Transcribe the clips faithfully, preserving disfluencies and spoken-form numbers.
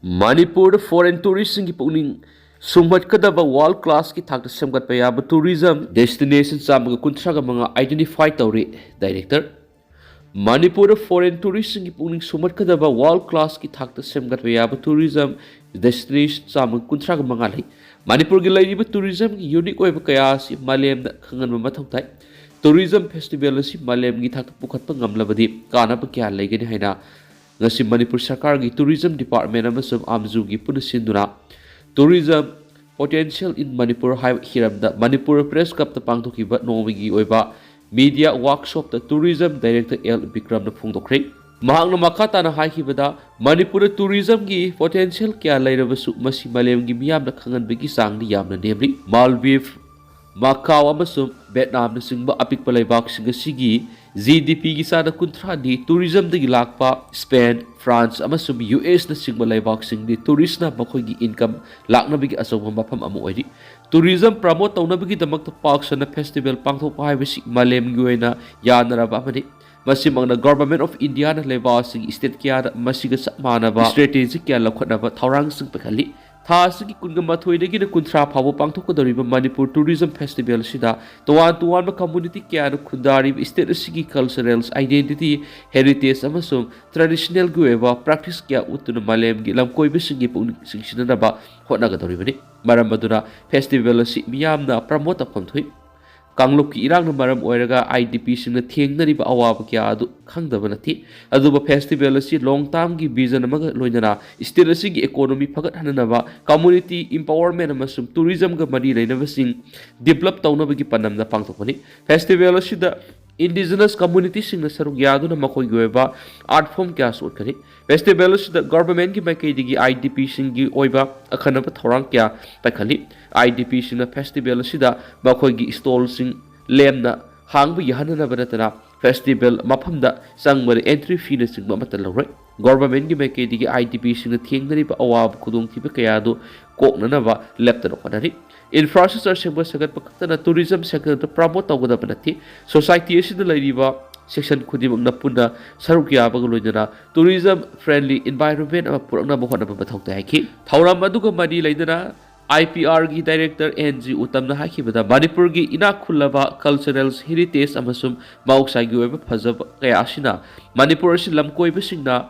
ꯃꯅꯤꯄꯨꯔꯗ ꯐꯣꯔꯦꯟ ꯇꯨꯔꯤꯁꯁꯤꯡꯒꯤ ꯄꯨꯛꯅꯤꯡ ꯁꯨꯝꯍꯠꯀꯗꯕ ꯋꯥꯔꯜ ꯀ꯭ꯂꯥꯁꯀꯤ ꯊꯥꯛꯇ ꯁꯦꯝꯒꯠꯄ ꯌꯥꯕ ꯇꯨꯔꯤꯖꯝ ꯗꯦꯁꯇꯤꯅꯦꯁꯟ ꯆꯥꯝꯃꯒ ꯀꯨꯟꯊ꯭ꯔꯥꯒ ꯃꯉꯥ ꯑꯥꯏꯗꯦꯟꯇꯤꯐꯥꯏ ꯇꯧꯔꯦ꯫ ꯗꯥꯏꯔꯦꯛꯇꯔ, ꯃꯅꯤꯄꯨꯔꯗ ꯐꯣꯔꯦꯟ ꯇꯨꯔꯤꯁꯁꯤꯡꯒꯤ ꯄꯨꯛꯅꯤꯡ ꯁꯨꯝꯍꯠꯀꯗꯕ ꯋꯥꯔꯜ ꯀ꯭ꯂꯥꯁꯀꯤ ꯊꯥꯛꯇ ꯁꯦꯝꯒꯠꯄ ꯌꯥꯕ ꯇꯨꯔꯤꯖꯝ ꯗꯦꯁꯇꯤꯅꯦꯁꯟ ꯆꯥꯝꯃꯒ ꯀꯨꯟꯊ꯭ꯔꯥꯒ ꯃꯉꯥ ꯂꯩ꯫ ꯃꯅꯤꯄꯨꯔꯒꯤ ꯂꯩꯔꯤꯕ ꯇꯨꯔꯤꯖꯝꯒꯤ ꯌꯨꯅꯤꯛ ꯑꯣꯏꯕ ꯀꯌꯥ ꯑꯁꯤ ꯃꯥꯂꯦꯝꯗ ꯈꯪꯍꯟꯕ ꯃꯊꯧ ꯇꯥꯏ꯫ ꯇꯨꯔꯤꯖꯝ ꯐꯦꯁꯇꯤꯚꯦꯜ ꯑꯁꯤ ꯃꯥꯂꯦꯝꯒꯤ ꯊꯥꯛꯇ ꯄꯨꯈꯠꯄ ꯉꯝꯂꯕꯗꯤ ꯀꯥꯟꯅꯕ ꯀꯌꯥ ꯂꯩꯒꯅꯤ ꯍꯥꯏꯅ ꯉꯁꯤ ꯃꯅꯤꯄꯨꯔ ꯁꯔꯀꯥꯔꯒꯤ ꯇꯨꯔꯤꯖꯝ ꯗꯤꯄꯥꯔꯠꯃꯦꯟ ꯑꯃꯁꯨꯡ ꯑꯥꯝꯖꯨꯒꯤ ꯄꯨꯟꯅ ꯁꯤꯟꯗꯨꯅ Tourism Potential in Manipur ꯍꯥꯏꯕ ꯍꯤꯔꯝꯗ ꯃꯅꯤꯄꯨꯔ ꯄ꯭ꯔꯦꯁ ꯀ꯭ꯂꯕꯇ ꯄꯥꯡꯊꯣꯛꯈꯤꯕ ꯅꯣꯡꯃꯒꯤ ꯑꯣꯏꯕ ꯃꯤꯗꯤꯌꯥ ꯋꯥꯔꯛꯁꯣꯞꯇ ꯇꯨꯔꯤꯖꯝ ꯗꯥꯏꯔꯦꯛꯇꯔ ꯑꯦꯜ ꯕꯤꯀ꯭ꯔꯝꯅ ꯐꯣꯡꯗꯣꯛꯈ꯭ꯔꯦ꯫ ꯃꯍꯥꯛꯅ ꯃꯈꯥ ꯇꯥꯅ ꯍꯥꯏꯈꯤꯕꯗ, ꯃꯅꯤꯄꯨꯔꯗ ꯇꯨꯔꯤꯖꯝꯒꯤ ꯄꯣꯇꯦꯟꯁꯤꯌꯦꯜ ꯀꯌꯥ ꯂꯩꯔꯕꯁꯨ ꯃꯁꯤ ꯃꯥꯂꯦꯝꯒꯤ ꯃꯤꯌꯥꯝꯅ ꯈꯪꯍꯟꯕꯒꯤ ꯆꯥꯡꯗꯤ ꯌꯥꯝꯅ ꯅꯦꯝꯂꯤ꯫ ꯃꯥꯜꯗꯤꯞ, ꯃꯥꯀꯥꯎ ꯑꯃꯁꯨꯡ ꯚꯦꯠꯅꯥꯝꯅꯆꯤꯡꯕ ꯑꯄꯤꯛꯄ ꯂꯩꯕꯥꯛꯁꯤꯡ ꯑꯁꯤꯒꯤ ꯖꯤ ꯗꯤ ꯄꯤꯒꯤ ꯆꯥꯗ ꯀꯨꯟꯊ꯭ꯔꯥꯗꯤ ꯇꯨꯔꯤꯖꯝꯗꯒꯤ ꯂꯥꯛꯄ ꯁ꯭ꯄꯦꯟ, ꯐ꯭ꯔꯥꯟꯁ ꯑꯃꯁꯨꯡ ꯌꯨ ꯑꯦꯁꯅꯆꯤꯡꯕ ꯂꯩꯕꯥꯛꯁꯤꯡꯗꯤ ꯇꯨꯔꯤꯁꯅ ꯃꯈꯣꯏꯒꯤ ꯏꯟꯀꯝ ꯂꯥꯛꯅꯕꯒꯤ ꯑꯆꯧꯕ ꯃꯐꯝ ꯑꯃ ꯑꯣꯏꯔꯤ꯫ ꯇꯨꯔꯤꯖꯝ ꯄ꯭ꯔꯃꯣꯠ ꯇꯧꯅꯕꯒꯤꯗꯃꯛꯇ ꯄꯥꯛ ꯁꯟꯅ ꯐꯦꯁꯇꯤꯚꯦꯜ ꯄꯥꯡꯊꯣꯛꯄ ꯍꯥꯏꯕꯁꯤ ꯃꯥꯂꯦꯝꯒꯤ ꯑꯣꯏꯅ ꯌꯥꯅꯔꯕ ꯑꯃꯅꯤ꯫ ꯃꯁꯤꯃꯛꯅ ꯒꯚꯔꯟꯃꯦꯟꯠ ꯑꯣꯐ ꯏꯟꯗꯤꯌꯥꯅ ꯂꯩꯕꯥꯛ ꯑꯁꯤꯒꯤ ꯁ꯭ꯇꯦꯠ ꯀꯌꯥꯗ ꯃꯁꯤꯒ ꯆꯞ ꯃꯥꯟꯅꯕ ꯁ꯭ꯇ꯭ꯔꯦꯇꯦꯖꯤ ꯀꯌꯥ ꯂꯧꯈꯠꯅꯕ ꯊꯧꯔꯥꯡꯁꯤꯡ ꯄꯥꯏꯈꯠꯂꯤ꯫ ꯊꯥ ꯑꯁꯤꯒꯤ ꯀꯨꯟꯒ ꯃꯥꯊꯣꯏꯗꯒꯤꯅ ꯀꯨꯟꯊ꯭ꯔꯥ ꯐꯥꯎꯕ ꯄꯥꯡꯊꯣꯛꯀꯗꯧꯔꯤꯕ ꯃꯅꯤꯄꯨꯔ ꯇꯨꯔꯤꯖꯝ ꯐꯦꯁꯇꯤꯚꯦꯜ ꯑꯁꯤꯗ ꯇꯣꯉꯥꯟ ꯇꯣꯉꯥꯟꯕ ꯀꯝꯃ꯭ꯌꯨꯅꯤꯇꯤ ꯀꯌꯥꯅ ꯈꯨꯟꯗꯥꯔꯤꯕ ꯁ꯭ꯇꯦꯠ ꯑꯁꯤꯒꯤ ꯀꯜꯆꯔꯦꯜ ꯑꯥꯏꯗꯦꯟꯇꯤꯇꯤ, ꯍꯦꯔꯤꯇꯦꯖ ꯑꯃꯁꯨꯡ ꯇ꯭ꯔꯦꯗꯤꯁꯅꯦꯜꯒꯤ ꯑꯣꯏꯕ ꯄ꯭ꯔꯦꯛꯇꯤꯁ ꯀꯌꯥ ꯎꯠꯇꯨꯅ ꯃꯥꯂꯦꯝꯒꯤ ꯂꯝꯀꯣꯏꯕꯁꯤꯡꯒꯤ ꯄꯨꯛꯅꯤꯡ ꯆꯤꯡꯁꯤꯟꯅꯅꯕ ꯍꯣꯠꯅꯒꯗꯧꯔꯤꯕꯅꯤ꯫ ꯃꯔꯝ ꯑꯗꯨꯅ ꯐꯦꯁꯇꯤꯚꯦꯜ ꯑꯁꯤ ꯃꯤꯌꯥꯝꯅ ꯄ꯭ꯔꯃꯣꯠ ꯇꯧꯐꯝ ꯊꯣꯛꯏ꯫ ꯀꯥꯡꯂꯨꯞꯀꯤ ꯏꯔꯥꯡꯅ ꯃꯔꯝ ꯑꯣꯏꯔꯒ ꯑꯥꯏ ꯗꯤ ꯄꯤꯁꯤꯡꯅ ꯊꯦꯡꯅꯔꯤꯕ ꯑꯋꯥꯕ ꯀꯌꯥ ꯑꯗꯨ ꯈꯪꯗꯕ ꯅꯠꯇꯦ꯫ ꯑꯗꯨꯕꯨ ꯐꯦꯁꯇꯤꯚꯦꯜ ꯑꯁꯤ ꯂꯣꯡ ꯇꯥꯔꯝꯒꯤ ꯚꯤꯖꯟ ꯑꯃꯒ ꯂꯣꯏꯅꯅ ꯁ꯭ꯇꯦꯠ ꯑꯁꯤꯒꯤ ꯏꯀꯣꯅꯣꯃꯤ ꯐꯒꯠꯍꯟꯅꯅꯕ, ꯀꯝꯃ꯭ꯌꯨꯅꯤꯇꯤ ꯏꯝꯄꯥꯋꯔꯃꯦꯟꯠ ꯑꯃꯁꯨꯡ ꯇꯨꯔꯤꯖꯝꯒ ꯃꯔꯤ ꯂꯩꯅꯕꯁꯤꯡ ꯗꯤꯕ꯭ꯂꯞ ꯇꯧꯅꯕꯒꯤ ꯄꯥꯟꯗꯝꯗ ꯄꯥꯡꯊꯣꯛꯄꯅꯤ꯫ ꯐꯦꯁꯇꯤꯚꯦꯜ ꯑꯁꯤꯗ ꯏꯟꯗꯤꯖꯤꯅꯁ ꯀꯝꯃ꯭ꯌꯨꯅꯤꯇꯤꯁꯤꯡꯅ ꯁꯔꯨꯛ ꯌꯥꯗꯨꯅ ꯃꯈꯣꯏꯒꯤ ꯑꯣꯏꯕ ꯑꯥꯔꯠ ꯐꯣꯔꯝ ꯀꯌꯥꯁꯨ ꯎꯠꯀꯅꯤ꯫ ꯐꯦꯁꯇꯤꯚꯦꯜ ꯑꯁꯤꯗ ꯒꯚꯔꯟꯃꯦꯟꯠꯀꯤ ꯃꯥꯏꯀꯩꯗꯒꯤ ꯑꯥꯏ ꯗꯤ ꯄꯤꯁꯤꯡꯒꯤ ꯑꯣꯏꯕ ꯑꯈꯟꯅꯕ ꯊꯧꯔꯥꯡ ꯀꯌꯥ ꯄꯥꯏꯈꯠꯂꯤ꯫ ꯑꯥꯏ ꯗꯤ ꯄꯤꯁꯤꯡꯅ ꯐꯦꯁꯇꯤꯚꯦꯜ ꯑꯁꯤꯗ ꯃꯈꯣꯏꯒꯤ ꯁ꯭ꯇꯣꯜꯁꯤꯡ ꯂꯦꯝꯅ ꯍꯥꯡꯕ ꯌꯥꯍꯟꯅꯅꯕ ꯅꯠꯇꯅ ꯐꯦꯁꯇꯤꯚꯦꯜ ꯃꯐꯝꯗ ꯆꯪꯕꯗ ꯑꯦꯟꯇ꯭ꯔꯤ ꯐꯤꯅꯆꯤꯡꯕ ꯑꯃꯠꯇ ꯂꯧꯔꯣꯏ꯫ ꯒꯚꯔꯟꯃꯦꯟꯠꯀꯤ ꯃꯥꯏꯀꯩꯗꯒꯤ ꯑꯥꯏ ꯗꯤ ꯄꯤꯁꯤꯡꯅ ꯊꯦꯡꯅꯔꯤꯕ ꯑꯋꯥꯕ ꯈꯨꯗꯣꯡꯊꯤꯕ ꯀꯌꯥ ꯑꯗꯨ ꯀꯣꯛꯅꯅꯕ ꯂꯦꯞꯇꯅ ꯍꯣꯠꯅꯔꯤ꯫ ꯏꯟꯐ꯭ꯔꯥꯁ꯭ꯇ꯭ꯔꯛꯆꯔ ꯁꯦꯝꯒꯠ ꯁꯥꯒꯠꯄ ꯈꯛꯇꯅ ꯇꯨꯔꯤꯖꯝ ꯁꯦꯛꯇꯔꯗ ꯄ꯭ꯔꯃꯣꯠ ꯇꯧꯒꯗꯕ ꯅꯠꯇꯦ꯫ ꯁꯣꯁꯥꯏꯇꯤ ꯑꯁꯤꯗ ꯂꯩꯔꯤꯕ section ꯈꯨꯗꯤꯡꯃꯛꯅ ꯄꯨꯟꯅ ꯁꯔꯨꯛ ꯌꯥꯕꯒ ꯂꯣꯏꯅꯅ tourism friendly environment ꯑꯃ ꯄꯨꯔꯛꯅꯕ ꯍꯣꯠꯅꯕ ꯃꯊꯧ ꯇꯥꯏ ꯍꯥꯏꯈꯤ꯫ ꯊꯧꯔꯝ ꯑꯗꯨꯒ ꯃꯔꯤ ꯂꯩꯅꯅ I P R ꯒꯤ director N G ꯎꯇꯝꯅ ꯍꯥꯏꯈꯤꯕꯗ, ꯃꯅꯤꯄꯨꯔꯒꯤ ꯏꯅꯥꯛ ꯈꯨꯜꯂꯕ cultural heritage ꯑꯃꯁꯨꯡ ꯃꯍꯧꯁꯥꯒꯤ ꯑꯣꯏꯕ ꯐꯖꯕ ꯀꯌꯥ ꯑꯁꯤꯅ ꯃꯅꯤꯄꯨꯔ ꯑꯁꯤ ꯂꯝꯀꯣꯏꯕꯁꯤꯡꯅ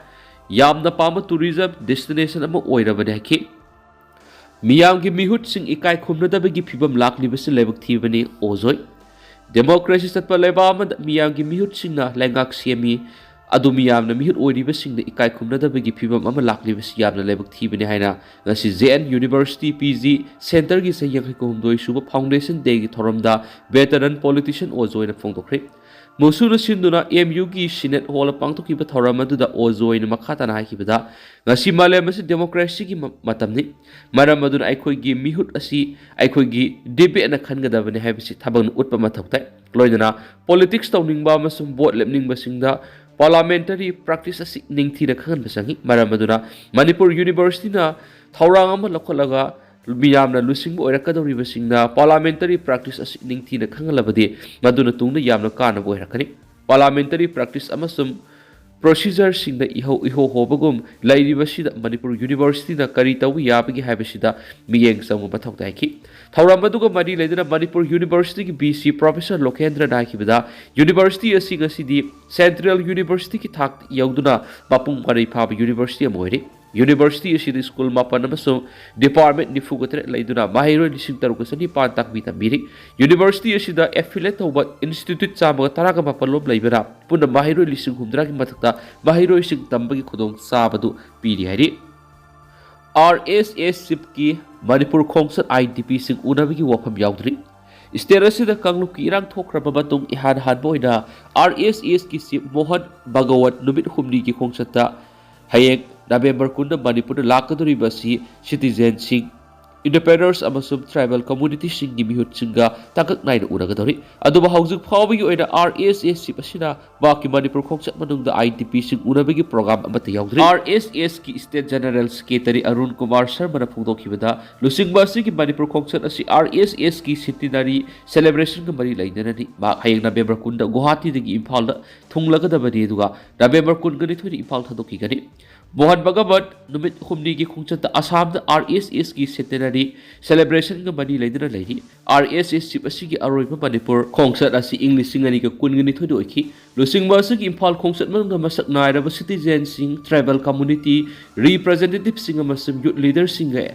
ꯌꯥꯝꯅ ꯄꯥꯝꯕ tourism destination ꯑꯃ ꯑꯣꯏꯔꯕꯅꯤ ꯍꯥꯏꯈꯤ꯫ ꯃꯤꯌꯥꯝꯒꯤ ꯃꯤꯍꯨꯠꯁꯤꯡ ꯏꯀꯥꯏ ꯈꯨꯝꯅꯗꯕꯒꯤ ꯐꯤꯕꯝ ꯂꯥꯛꯂꯤꯕꯁꯤ ꯂꯥꯏꯕꯛ ꯊꯤꯕꯅꯤ, ꯑꯣꯖꯣꯏ꯫ Democracy ꯆꯠꯄ ꯂꯩꯕꯥꯛ ꯑꯃꯗ ꯃꯤꯌꯥꯝꯒꯤ ꯃꯤꯍꯨꯠꯁꯤꯡꯅ ꯂꯩꯉꯥꯛ ꯁꯦꯝꯃꯤ, ꯑꯗꯨ ꯃꯤꯌꯥꯝꯅ ꯃꯤꯍꯨꯠ ꯑꯣꯏꯔꯤꯕꯁꯤꯡꯅ ꯏꯀꯥꯏ ꯈꯨꯝꯅꯗꯕꯒꯤ ꯐꯤꯕꯝ ꯑꯃ ꯂꯥꯛꯂꯤꯕꯁꯤ ꯌꯥꯝꯅ ꯂꯥꯏꯕꯛ ꯊꯤꯕꯅꯤ ꯍꯥꯏꯅ ꯉꯁꯤ J N University P G Centreꯒꯤ ꯆꯍꯤ ꯌꯥꯡꯈꯩ ꯍꯨꯝꯗꯣꯏ ꯁꯨꯕ Foundation Dayꯒꯤ ꯊꯧꯔꯝꯗ veteran politician ꯑꯣꯖꯣꯏꯅ ꯐꯣꯡꯗꯣꯛꯈ꯭ꯔꯦ꯫ ꯃꯨꯁꯨꯅ ꯁꯤꯟꯗꯨꯅ M Uꯒꯤ Senate Hallꯗ ꯄꯥꯡꯊꯣꯛꯈꯤꯕ ꯊꯧꯔꯝ ꯑꯗꯨꯗ ꯑꯣꯖꯣꯏꯅ ꯃꯈꯥ ꯇꯥꯅ ꯍꯥꯏꯈꯤꯕꯗ, ꯉꯁꯤ ꯃꯥꯂꯦꯝ ꯑꯁꯤ democracyꯒꯤ ꯃ-, ꯃꯇꯝꯅꯤ꯫ ꯃꯔꯝ ꯑꯗꯨꯅ ꯑꯩꯈꯣꯏꯒꯤ ꯃꯤꯍꯨꯠ ꯑꯁꯤ ꯑꯩꯈꯣꯏꯒꯤ debateꯅ ꯈꯟꯒꯗꯕꯅꯤ ꯍꯥꯏꯕꯁꯤ ꯊꯕꯛꯅ ꯎꯠꯄ ꯃꯊꯧ ꯇꯥꯏ꯫ ꯂꯣꯏꯅꯅ politics ꯇꯧꯅꯤꯡꯕ ꯑꯃꯁꯨꯡ vote ꯂꯦꯞꯅꯤꯡꯕꯁꯤꯡꯗ parliamentary practice ꯑꯁꯤ ꯅꯤꯡꯊꯤꯅ ꯈꯪꯍꯟꯕ ꯆꯪꯏ꯫ ꯃꯔꯝ ꯑꯗꯨꯅ ꯃꯅꯤꯄꯨꯔ Universityꯅ ꯊꯧꯔꯥꯡ ꯑꯃ ꯂꯧꯈꯠꯂꯒ ꯃꯤꯌꯥꯝꯅ ꯂꯨꯆꯤꯡꯕ ꯑꯣꯏꯔꯛꯀꯗꯧꯔꯤꯕꯁꯤꯡꯅ parliamentary practice ꯑꯁꯤ ꯅꯤꯡꯊꯤꯅ ꯈꯪꯍꯜꯂꯕꯗꯤ ꯃꯗꯨꯅ ꯇꯨꯡꯗ ꯌꯥꯝꯅ ꯀꯥꯟꯅꯕ ꯑꯣꯏꯔꯛꯀꯅꯤ꯫ Parliamentary practice ꯑꯃꯁꯨꯡ procedureꯁꯤꯡꯗ ꯏꯍꯧ ꯏꯍꯣ ꯍꯣꯕꯒꯨꯝ ꯂꯩꯔꯤꯕꯁꯤꯗ ꯃꯅꯤꯄꯨꯔ Universityꯅ ꯀꯔꯤ ꯇꯧꯕ ꯌꯥꯕꯒꯦ ꯍꯥꯏꯕꯁꯤꯗ ꯃꯤꯠꯌꯦꯡ ꯆꯪꯕ ꯃꯊꯧ ꯇꯥꯏꯈꯤ꯫ ꯊꯧꯔꯝ ꯑꯗꯨꯒ ꯃꯔꯤ ꯂꯩꯅꯅ Manipur Universityꯒꯤ V C Professor ꯂꯣꯀꯦꯟꯗ꯭ꯔꯅ ꯍꯥꯏꯈꯤꯕꯗ, University ꯑꯁꯤ ꯉꯁꯤꯗꯤ Central Universityꯒꯤ ꯊꯥꯛ ꯌꯧꯗꯨꯅ ꯃꯄꯨꯡ ꯃꯔꯩ ꯐꯥꯕ university ꯑꯃ ꯑꯣꯏꯔꯦ꯫ University ꯑꯁꯤꯗ school ꯃꯥꯄꯟ ꯑꯃꯁꯨꯡ department ꯅꯤꯐꯨꯒ ꯇꯔꯦꯠ ꯂꯩꯗꯨꯅ ꯃꯍꯩꯔꯣꯏ ꯂꯤꯁꯤꯡ ꯇꯔꯨꯛꯀ ꯆꯅꯤꯄꯥꯟ ꯇꯥꯛꯄꯤ ꯇꯝꯕꯤꯔꯤ꯫ University ꯑꯁꯤꯗ affiliate ꯇꯧꯕ institute ꯆꯥꯝꯃꯒ ꯇꯔꯥꯒ ꯃꯥꯄꯜ ꯂꯣꯝ ꯂꯩꯕꯅ ꯄꯨꯟꯅ ꯃꯍꯩꯔꯣꯏ ꯂꯤꯁꯤꯡ ꯍꯨꯝꯗ꯭ꯔꯥꯒꯤ ꯃꯊꯛꯇ ꯃꯍꯩꯔꯣꯏꯁꯤꯡ ꯇꯝꯕꯒꯤ ꯈꯨꯗꯣꯡꯆꯥꯕꯗꯨ ꯄꯤꯔꯤ ꯍꯥꯏꯔꯤ꯫ R S S Chipꯀꯤ ꯃꯅꯤꯄꯨꯔ ꯈꯣꯡꯆꯠ I D Pꯁꯤꯡ ꯎꯅꯕꯒꯤ ꯋꯥꯐꯝ ꯌꯥꯎꯗ꯭ꯔꯤ꯫ State ꯑꯁꯤꯗ ꯀꯥꯡꯂꯨꯞꯀꯤ ꯏꯔꯥꯡ ꯊꯣꯛꯈ꯭ꯔꯕ ꯃꯇꯨꯡ ꯏꯍꯥꯟ ꯍꯥꯟꯕ ꯑꯣꯏꯅ R S Sꯀꯤ Chief Mohan Bhagavad ꯅꯨꯃꯤꯠ ꯍꯨꯝꯅꯤꯒꯤ ꯈꯣꯡꯆꯠꯇ ꯍꯌꯦꯡ November ꯀꯨꯟꯗ ꯃꯅꯤꯄꯨꯔꯗ ꯂꯥꯛꯀꯗꯧꯔꯤꯕ ꯑꯁꯤ citizenꯁꯤꯡ entrepreneurs ꯑꯃꯁꯨꯡ tribal communityꯁꯤꯡꯒꯤ ꯃꯤꯍꯨꯠꯁꯤꯡꯒ ꯇꯥꯡꯀꯛ ꯅꯥꯏꯅ ꯎꯅꯒꯗꯧꯔꯤ꯫ ꯑꯗꯨꯕꯨ ꯍꯧꯖꯤꯛ ꯐꯥꯎꯕꯒꯤ ꯑꯣꯏꯅ RSS ꯁꯤꯞ ꯑꯁꯤꯅ ꯃꯍꯥꯛꯀꯤ ꯃꯅꯤꯄꯨꯔ ꯈꯣꯡꯆꯠ ꯃꯅꯨꯡꯗ IDPꯁꯤꯡ ꯎꯅꯕꯒꯤ program ꯑꯃꯠꯇ ꯌꯥꯎꯗ꯭ꯔꯤ꯫ RSSꯀꯤ State General Secretary Arun Kumar ꯁꯔꯃꯅ ꯐꯣꯡꯗꯣꯛꯈꯤꯕꯗ, ꯂꯨꯆꯤꯡꯕ ꯑꯁꯤꯒꯤ ꯃꯅꯤꯄꯨꯔ ꯈꯣꯡꯆꯠ ꯑꯁꯤ RSSꯀꯤ centenaryꯒ ꯃꯔꯤ ꯂꯩꯅꯅꯅꯤ꯫ ꯃꯍꯥꯛ ꯍꯌꯦꯡ ꯅꯕꯦꯝꯕꯔ ꯀꯨꯟꯗ ꯒꯨꯋꯥꯍꯥꯇꯤꯗꯒꯤ ꯏꯝꯐꯥꯜꯗ ꯊꯨꯡꯂꯒꯗꯕꯅꯤ, ꯑꯗꯨꯒ ꯅꯕꯦꯝꯕꯔ ꯀꯨꯟꯒ ꯅꯤꯊꯣꯏꯗ ꯏꯝꯐꯥꯜ ꯊꯥꯗꯣꯛꯈꯤꯒꯅꯤ꯫ ꯃꯣꯍꯟ ꯚꯒꯋꯠ ꯅꯨꯃꯤꯠ ꯍꯨꯝꯅꯤꯒꯤ ꯈꯣꯡꯆꯠꯇ ꯑꯁꯥꯝꯗ RSSꯀꯤ centenary celebrationꯒ ꯃꯔꯤ ꯂꯩꯅꯅ ꯂꯩꯔꯤ꯫ RSS ꯁꯤꯞ ꯑꯁꯤꯒꯤ ꯑꯔꯣꯏꯕ ꯃꯅꯤꯄꯨꯔ ꯈꯣꯡꯆꯠ ꯑꯁꯤ ꯏꯪ ꯂꯤꯁꯤꯡ ꯑꯅꯤꯒ ꯀꯨꯟꯒ ꯅꯤꯊꯣꯏꯗ ꯑꯣꯏꯈꯤ꯫ ꯂꯨꯆꯤꯡꯕ ꯑꯁꯤꯒꯤ ꯏꯝꯐꯥꯜ ꯈꯣꯡꯆꯠ ꯃꯅꯨꯡꯗ ꯃꯁꯛ ꯅꯥꯏꯔꯕ citizenꯁꯤꯡ, tribal community representativeꯁꯤꯡ ꯑꯃꯁꯨꯡ youth leaderꯁꯤꯡꯒ